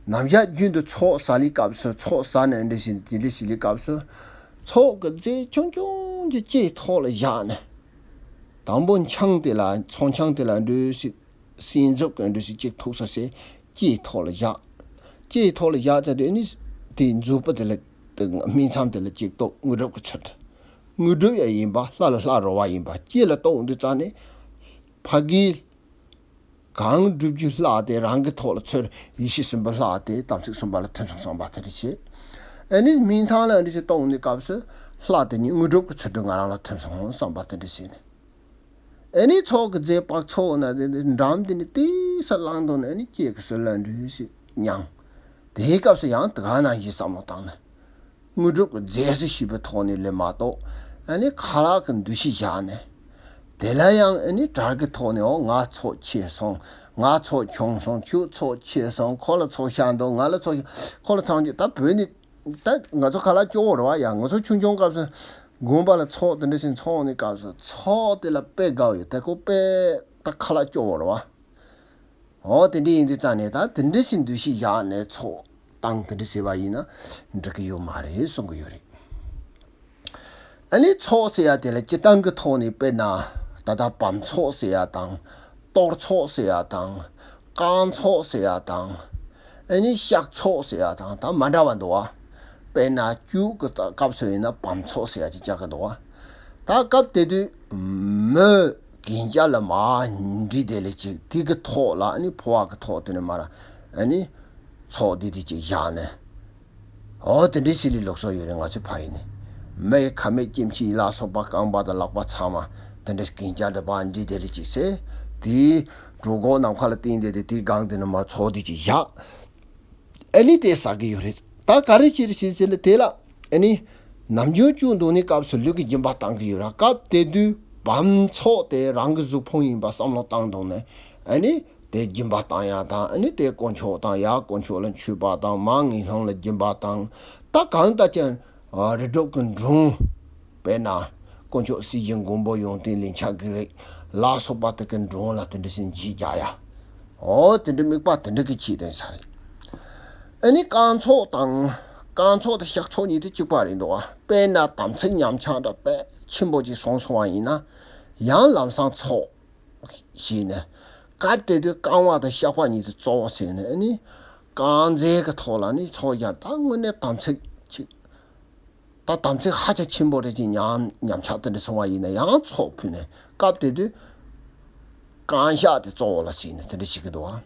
ནམ་ཞག་རྒྱུན་དུ་ཚོགས་ཟ་ལེའི་སྐབས་སུ། ཚོགས་ཟ་ནས་འདྲ་ཞིག་དེ་འདྲ་ཞིག་ལེའི་སྐབས་སུ། ཚོགས་ཀྱི་རྫས་ཆུང་ཆུང་ཅིག་ལྕེའི་ཐོག་ལ་བཞག་ནས། དང་པོ་ཆང་དེ་ལ། ཚོགས་ཆང་དེ་ལ་འདྲ་ཞིག་སྲན་མཛུབ་ཀྱིས་འདྲ་ཞིག་གཅིག་ཐུག་ས་སེ། ལྕེའི་ཐོག་ལ་བཞག་ལྕེའི་ཐོག་ལ་བཞག་ཚར་དུས་ཨ་ནི་དེའི་མཛུབ་པ་དེ་ལ། དེ་སྨིན་མཚམས་དེ་ལ་གཅིག་གཏོགས། དངོས་གྲུབ་ཀྱི་ཚུལ་དུ། དངོས་གྲུབ་ཡང་ཡིན་པ། ལྷ་ལ་ལྷ་རོལ་བ་ཡིན་པ། ལྕེ་ལ་གཏོགས་འདུག་ཙ་ནས། ཕ་གིའི་གང་བསྒྲུབ་རྒྱུ་ལྷག་སྟེ་རང་གི་ཐོག་ལ་ཚུར་ཡེ་ཤེས་གསུམ་པོ་ལྷག་སྟེ་དམ་ཚིག་གསུམ་པ་ལ་ཐིམ་སོང་བསམ་པ་དེ་འདྲ་བྱེད། ཨ་ནི་སྨིན་མཚམས་ལ་འདྲ་ཞིག་གཏོགས་ནས་སྐབས་སུ་ལྷ་དེ་ཉིད་དངོས་གྲུབ་ཀྱི་ཚུལ་དུ་ང་རང་ལ་ཐིམ་སོང་བསམ་པ་དེ་འདྲ་བྱེད་ནས། ཨ་ནི་ཚོགས་ཀྱི་རྫས་སྤགས་ཚོགས་ན་དེ་འདྲ་འགྲམ་དེ་ནས་ཏོག་ཙམ་བླངས་འདུག་ན། ཨ་ནི་ལྕེ་གི་ཟུར་ལ་འདྲ་ཞིག་མྱང་། དེའི་སྐབས་སུ་ཡང་དེ་ག་ནང་བཞིན་བསམ་བློ་བཏང་ནས། དངོས་གྲུབ་ཀྱི་རྫས་སུ་ཤེས་པའི་ཐོག་ནས་ལས་མ་གཏོགས། ཨ་ནི་ཁ་ལག་གི་འདུ་ཤེས་བཞག་ནས། དེ་ལ་ཡང་ཨ་ནི་དགྲ་གི་ཐོག་ནས། འོ་ང་ཚོགས་ཆེ་སོང་། ང་ཚོགས་ཆུང་སོང་། ཁྱོད་ཚོགས་ཆེ་སོང་། ཁོ་ལ་ཚོགས་ཤ་འདུག་ང་ལ་ཚོགས་ཤ། ཁོ་ལ་ཚང་རྒྱུ། ད་བོད་ནི། ད་ང་ཚོ་ཁ་ལག་སྐྱོ་བོ་རེད་བ་ཡ། ང་ཚོ་ཆུང་ཆུང་སྐབས་སུ་དགོན་པ་ལ་ཚོགས་དེ་འདྲ་ཞིག་འཚོགས་ནས་སྐབས་སུ། ཚོགས་དེ་ལ་དཔེ་དགའ་བ་ཡོད། དེ་ཁོ་དཔེ་ད་ཁ་ལག་སྐྱོ་བོ་རེད་བ། འོ་དེ་འདྲ་ཡིན་དུས་ཙང་ནས། ད་དེ་འདྲ་ཞིག་འདུ་ཤེས་བཞག་ནས་ཚོགས་བཏང་དེ་འདྲ་ཟེར་བ་ཡིན་ན་འགྲིག་གི་ཡོད་མ་རེད་གསུང་གི་ཡོད་རེད། ཨ་ནི་ཚོགས་ཟེར་ཡ་དེ་ལ་སྤྱིར་བཏང་གི་ཐོག་ནས་དཔེར་ན་ད་ལྟ་བམ་ཚོགས་ཟེར་ཡ་དང་། གཏོར་ཚོགས་ཟེར་ཡ་དང་། རྐང་ཚོགས་ཟེར་ཡ་དང་། ཨ་ནི་ཤག་ཚོགས་ཟེར་ཡ་དང་ད་མ་འདྲ་བ་འདུག་བ། དཔེར་ན་སྐྱུག་གི་སྐབས་སུ་ཡིན་ན་བམ་ཚོགས་ཟེར་ཡ་ཅིག་བཅའ་གི་འདུག་བ། ད་སྐབས་དེ་དུས་མོས་གན་རྒྱ་ལ་མ་འབྲི་དེ་ལས་ཅིག་དེ་གི་ཐོག་ལ་ཨ་ནི་ཕོ་བ་གི་ཐོག་དེ་ནས་མར་ཨ་ནི་ཚོགས་དེ་དེ་ཅིག་བཞག་ནས། འོ་དེ་འདྲའི་སི་ལི་ལུགས་སྲོལ་ཡོད་རེད། ང་ཚོའི་ཕ་ཡུལ་ནས་མོ་ཡི་ཁ་མེད་སྐྱེམས་ཆི་ཡི་ལ་སོགས་པ་རྐང་པ་དང་ལག་པ་ཚང་མ་དེ་འདྲའི་གན་རྒྱ་དེ་བ་འབྲི་དེ་ལས་ཅིག་ཟེར། དེའི་གྲོད་ཁོག་ནམ་མཁའ་ལ་བསྟན་དེ་དེ་དེའི་སྒང་དེ་ནས་མར་ཚོགས་དེ་ཅིག་བཞག་ཨ་ནི་དེ་ཟ་གི་ཡོད་རེད། ད་ག་རེ་བྱེད་རེད་ཟེར་ཟེར་ལ་དེ་ལ་ཨ་ནི་ནམ་རྒྱུན་སྐྱུག་འདོན་ནི་སྐབས་སུ་ལུས་ཀྱི་སྦྱིན་པ་བཏང་གི་ཡོད་ར། སྐབས་དེ་དུས་བམ་ཚོགས་དེ་རང་གི་གཟུགས་ཕུང་ཡིན་པ་བསམ་བློ་བཏང་འདུག་ནས་ཨ་ནི་དེ་སྦྱིན་པ་བཏང་ཡ་དང་ཨ་ནི་དེ་དཀོན་མཆོག་དང་ཡ་དཀོན་མཆོག་ལ་མཆོད་པ་དང་མ་ངན་སློང་ལ་སྦྱིན་པ་དང་། ད་གང་ལྟར་ཀྱང་རི་སྒྲུབ་ཀྱི་སྒྲུང་། དཔེར་ན་དཀོན་མཆོག་སྲིད་ཞིའི་མགོན་པོ་ཡོན་ཏན་ལན་ཆགས་ཀྱི་རིགས་ལ་སོགས་པ་དེ་གི་སྒྲུང་ལ་དེ་འདྲ་ཞིག་འཇིགས་རྒྱག་ཡ། འོ་དེ་འདྲ་དམིགས་པ་དེ་འདྲ་གི་ཆེད་དོན་ས་རེད། ཨ་ནི་རྐང་ཚོགས་དང་། རྐང་ཚོགས་དང་ཤག་ཚོགས་གཉིས་དེ་གཅིག་པ་རེད་འདུག་བ། དཔེར་ན་དམ་ཚིག་ཉམས་ཆག་འདྲ་དཔེ་ཆེན་པོ་ཅིག་སོང་སོང་བ་ཡིན་ན། ཡང་ལམ་སང་ཚོགས་ཞེས་ནས། སྐབས་དེ་དུས་རྐང་པ་དང་ཤག་པ་གཉིས་དེ་གཙོ་བོ་བྱས་ནས་ཨ་ནི། རྐང་རྗེས་ཀྱི་ཐོག་ལ་ནི་ཚོགས་བརྒྱབ། ད་དངོས་གནས་དམ་ཚིག་ཅིག་ད་དམ་ཚིག་ཧ་ཅང་ཆེན་པོ་རེད་ཅེས་ཉམས་ཉམས་ཆག་དེ་འདྲ་སོང་བ་ཡིན་ན་ཡང་ཚོགས་ཕུལ་ནས་སྐབས་དེ་དུས་རྐང་ཤག་དེ་གཙོ་བོ་ལ་བྱས་ནས་དེ་འདྲ་བྱེད་ཀྱི་འདུག་བ།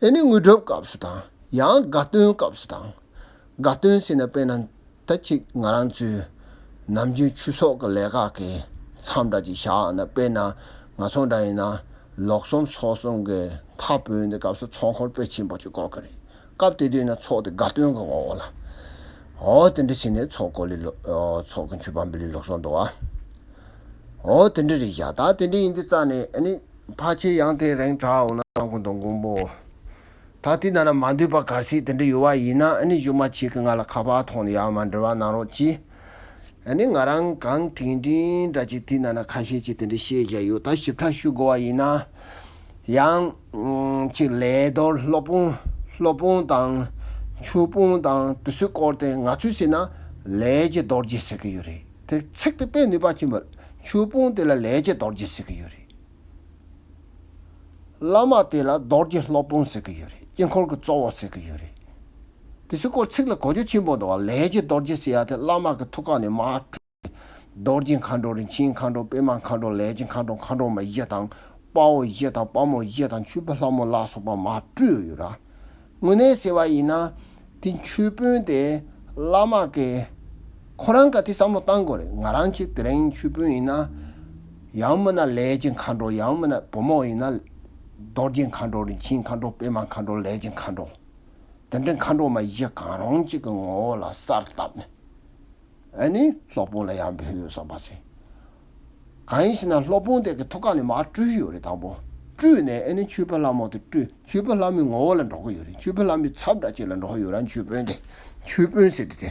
ཨེ་ནི་དངོས་གྲུབ་སྐབས་སུ་དང་ཡང་དགའ་སྟོན་སྐབས་སུ་དང་། དགའ་སྟོན་ཟེར་ན་དཔེར་ན་ད་ཅིག་ང་རང་ཚོའི་ནམ་རྒྱུན་ཆོས་ཚོགས་ཀྱི་ལས་ཀ་གི་མཚམས་འདྲ་ཅིག་བཞག་ན། དཔེར་ན་ང་ཚོ་འདྲ་ཡིན་ན་ལོ་གསུམ་ཚོགས་གསུམ་གྱི་མཐའ་བོད་འདི་སྐབས་སུ་ཚོགས་འཁོར་དཔེ་ཆེན་པོ་ཅིག་བསྐོར་གྱི་རེད། སྐབས་དེ་དུས་ན་ཚོགས་དེ་དགའ་སྟོན་གྱི་ངོ་བོ་ལ། འོ་དེ་འདྲ་བྱས་ནས་ཚོགས་སྐོར་ལི་ལོ། ཚོགས་ཀྱི་མཆོད་པ་འབུལ་ལི་ལུགས་སྲོལ་འདུག་ཨ། འོ་དེ་འདྲ་རེད་ཡ། ད་དེ་འདྲ་ཡིན་དུས་རྩ་ནས་ཨ་ནི་ཕལ་ཆེར་ཡང་དེ་རིང་དྲག་འོང་ན་སང་དགོང་དང་དགོང་པོ། ད་དེ་ན་ན་མ་འདུས་པ་གལ་སྲིད་དེ་འདྲ་ཡོད་བ་ཡིན་ན་ཨ་ནི་གཞུག་མ་ཁྱེད་ཀྱི་ང་ལ་ཁ་པར་ཐོག་ནས་ཡར་མར་འབྲེལ་བ་གནང་རོགས་གྱིས། ཨ་ནི་ང་རང་གང་དྲིན་དྲིན་འདྲ་ཅིག་དེ་ན་ན་ཁ་ཤས་ཅིག་དེ་འདྲ་བཤད་བཞག་ཡོད། ད་ཞིབ་ཕྲ་ཞུ་དགོས་བ་ཡིན་ན། ཡང་ཅིག་ལས་རྡོར་སློབ་དཔོན། སློབ་དཔོན་དང་ཆོས་དཔོན་དང་དེ་ཚོའི་སྐོར་དེ་ང་ཚོས་ཟེར་ན་ལས་ཀྱི་རྡོ་རྗེ་ཟེར་གི་ཡོད་རེད། དེ་ཚིག་དེ་དཔེ་ནུས་པ་ཆེན་པོ། ཆོས་དཔོན་དེ་ལ་ལས་ཀྱི་རྡོ་རྗེ་ཟེར་གི་ཡོད་རེད། བླ་མ་དེ་ལ་རྡོ་རྗེ་སློབ་དཔོན་ཟེར་གི་ཡོད་རེད། དཀྱིལ་འཁོར་གྱི་གཙོ་བོ་ཟེར་གི་ཡོད་རེད། དེ་ཚོའི་སྐོར་ཚིག་ལ་གོ་རྒྱུ་ཆེན་པོ་འདུག་བ། ལས་ཀྱི་རྡོ་རྗེ་ཟེར་ཡ་དེ་བླ་མ་གི་ཐུགས་ཀ་ནས་མར་སྤྲུལ། རྡོ་རྗེ་མཁའ་འགྲོ། རིན་ཆེན་མཁའ་འགྲོ། པདྨ་མཁའ་འགྲོ། ལས་ཀྱི་མཁའ་འགྲོ། མཁའ་འགྲོ་མ་བཞི་དང་། དཔའ་བོ་བཞི་དང་། དཔའ་མོ་བཞི་དང་། ཆོས་དཔོན་ལྷ་མོ་ལ་སོགས་པ་མར་སྤྲུལ་ཡོད་ར། དངོས་གནས་ཟེར་བ་ཡིན་ན། དེ་ཆོས་དཔོན་དེ་བླ་མ་གི་ཁོ་རང་ག་དེ་བསམ་བློ་བཏང་དགོས་རེད། ང་རང་གཅིག་དེ་རིང་ཆོས་དཔོན་ཡིན་ན། ཡང་མིན་ན་ལས་ཀྱི་མཁའ་འགྲོ། ཡང་མིན་ན་བུ་མོ་ཡིན་ན། རྡོ་རྗེ་མཁའ་འགྲོ། རིན་ཆེན་མཁའ་འགྲོ། པདྨ་མཁའ་འགྲོ། ལས་ཀྱི་མཁའ་འགྲོ། དེ་འདྲའི་མཁའ་འགྲོ་མ་བཞི་གང་རུང་གཅིག་གི་ངོ་བོ་ལ་གསར་བཏབ་ནས། ཨ་ནི་སློབ་དཔོན་ལ་ཡང་འབུལ་ཡོད་བསམ་པ་ཟེར། གང་ཡིན་ཟེར་ན་སློབ་དཔོན་དེ་གི་ཐུགས་ཀ་ནས་མར་སྤྲུལ་ཡོད་རེད། དང་པོ་སྤྲུལ་ནས་ཨ་ནི་ཆོས་དཔོན་ལྷ་མོ་དེ་སྤྲུལ། ཆོས་དཔོན་ལྷ་མོའི་ངོ་བོ་ལ་འགྲོ་གི་ཡོད་རེད། ཆོས་དཔོན་ལྷ་མོའི་ཚབ་འདྲ་ཅིག་ལ་འགྲོ་གི་ཡོད་རེད། ཆོས་དཔོན་དེ། ཆོས་དཔོན་ཟེར་དེ་དེ།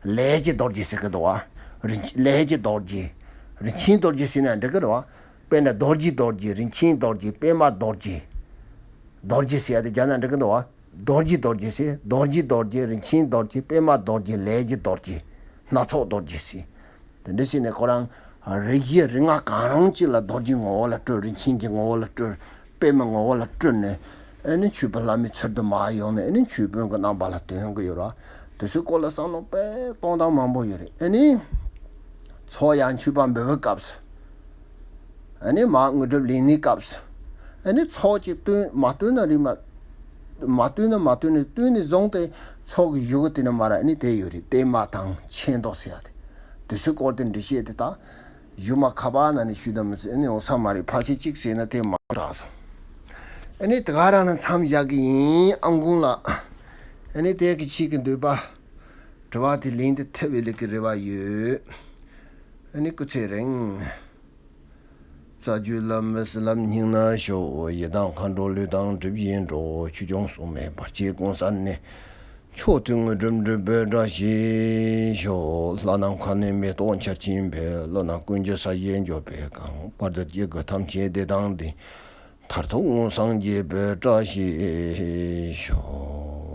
ལས་ཀྱི་རྡོ་རྗེ་ཟེར་གི་འདུག་བ། རིན་ཆེན། ལས་ཀྱི་རྡོ་རྗེ། རིན་ཆེན་རྡོ་རྗེ་ཟེར་ན་འགྲིག་གི་རེད་བ། དཔེར་ན་རྡོ་རྗེ་རྡོ་རྗེ། རིན་ཆེན་རྡོ་རྗེ། པདྨ་རྡོ་རྗེ། རྡོ་རྗེ་ཟེར་ཡ་དེ་རྒྱ་ནག་འགྲིག་གི་འདུག་བ། རྡོ་རྗེ་རྡོ་རྗེ་ཟེར། རྡོ་རྗེ་རྡོ་རྗེ། རིན་ཆེན་རྡོ་རྗེ། པདྨ་རྡོ་རྗེ། ལས་ཀྱི་རྡོ་རྗེ། སྣ་ཚོགས་རྡོ་རྗེ་ཟེར། དེ་འདྲ་ཟེར་ནས་ཁོ་རང་རིགས་བཞི་རིགས་ལྔ་གང་རུང་གཅིག་ལ་རྡོ་རྗེའི་ངོ་བོ་ལ་སྤྲུལ། རིན་ཆེན་གྱི་ངོ་བོ་ལ་སྤྲུལ། པདྨའི་ངོ་བོ་ལ་སྤྲུལ་ནས་ཨ་ནི་ཆོས་དཔོན་ལྷ་མོའི་ཚུལ་དུ་མར་ཡོང་ནས་ཨ་ནི་ཆོས་དཔོན་གྱི་རྣམ་པ་ལ་སྟོན་གྱི་ཡོད་ར། དེ་ཚོའི་སྐོར་ལ་བསམ་བློ་དཔེ་གཏོང་སྟངས་མང་པོ་ཡོད་རེད། ཨ་ནི་ཚོགས་ཡང་མཆོད་པ་འབུལ་བའི་སྐབས་སུ། ཨ་ནི་མར་དངོས་གྲུབ་ལེན་ནིའི་སྐབས་སུ། ཨ་ནི་ཚོགས་ཅིག་བཏོན་མ་བཏོན་ན་རེད་མ། མ་བཏོན་ན་མ་བཏོན་ནས་བཏོན་ནས་བཟུང་སྟེ་ཚོགས་ཀྱི་བཞུགས་དེ་ནས་མར་ཨ་ནི་དེ་ཡོད་རེད། བརྟན་མ་དང་ཆད་མདོ་ཟེར་ཡ་དེ། དེ་ཚོའི་སྐོར་དེ་འགྲེལ་བཤད་དེ་ད་གཞུག་མ་ཁ་པར་ནང་ནས་ཞུས་དང་མི་ཚེ་ཨ་ནི་འོང་ས་མ་རེད། ཕལ་ཆེར་གཅིག་ཟེར་ན་དེ་མ་རག་སོང་། ཨ་ནི་དེ་ག་རང་ནས་མཚམས་བཞག་གི་ཡིན། ཨང་དགོང་ལ་ཨ་ནི་དེ་གི་ཆེད་ཀྱི་འདོད་པ། དྲི་བ་དེ་ལན་དེ་ཐེབས་པའི་ལེགས་ཀྱི་རེ་བ་ཡོད། ཨ་ནི་སྐུ་ཚེ་རིང་། རྩ་རྒྱུད་ལམ་མི་སྲིད་ལམ་སྙིང་ན་ཞོག་ཡི་དྭགས་མཁའ་འགྲོ་ལུས་དང་གྲིབ་བཞིན་འགྲོགས། ཆོས་སྐྱོང་སྲུང་མའི་བར་ཆད་ཀུན་བསལ་ནས། མཆོག་ཐུན་དངོས་གྲུབ་འགྲུབ་པའི་བཀྲ་ཤིས་ཤོག་ལྷ་ནམ་མཁའ་ནས་མེ་ཏོག་ཆར་ཆེན་འཕེལ། ཀླུ་རྣམས་ཀུན་གྱི་ས་གཞི་འབྱོར་པས་གང་། བར་དོ་སྐྱེ་དགུ་ཐམས་ཅད་བདེ་དང་ལྡན། མཐར་ཐུག་མངོན་སངས་རྒྱས་པའི་བཀྲ་ཤིས་ཤོག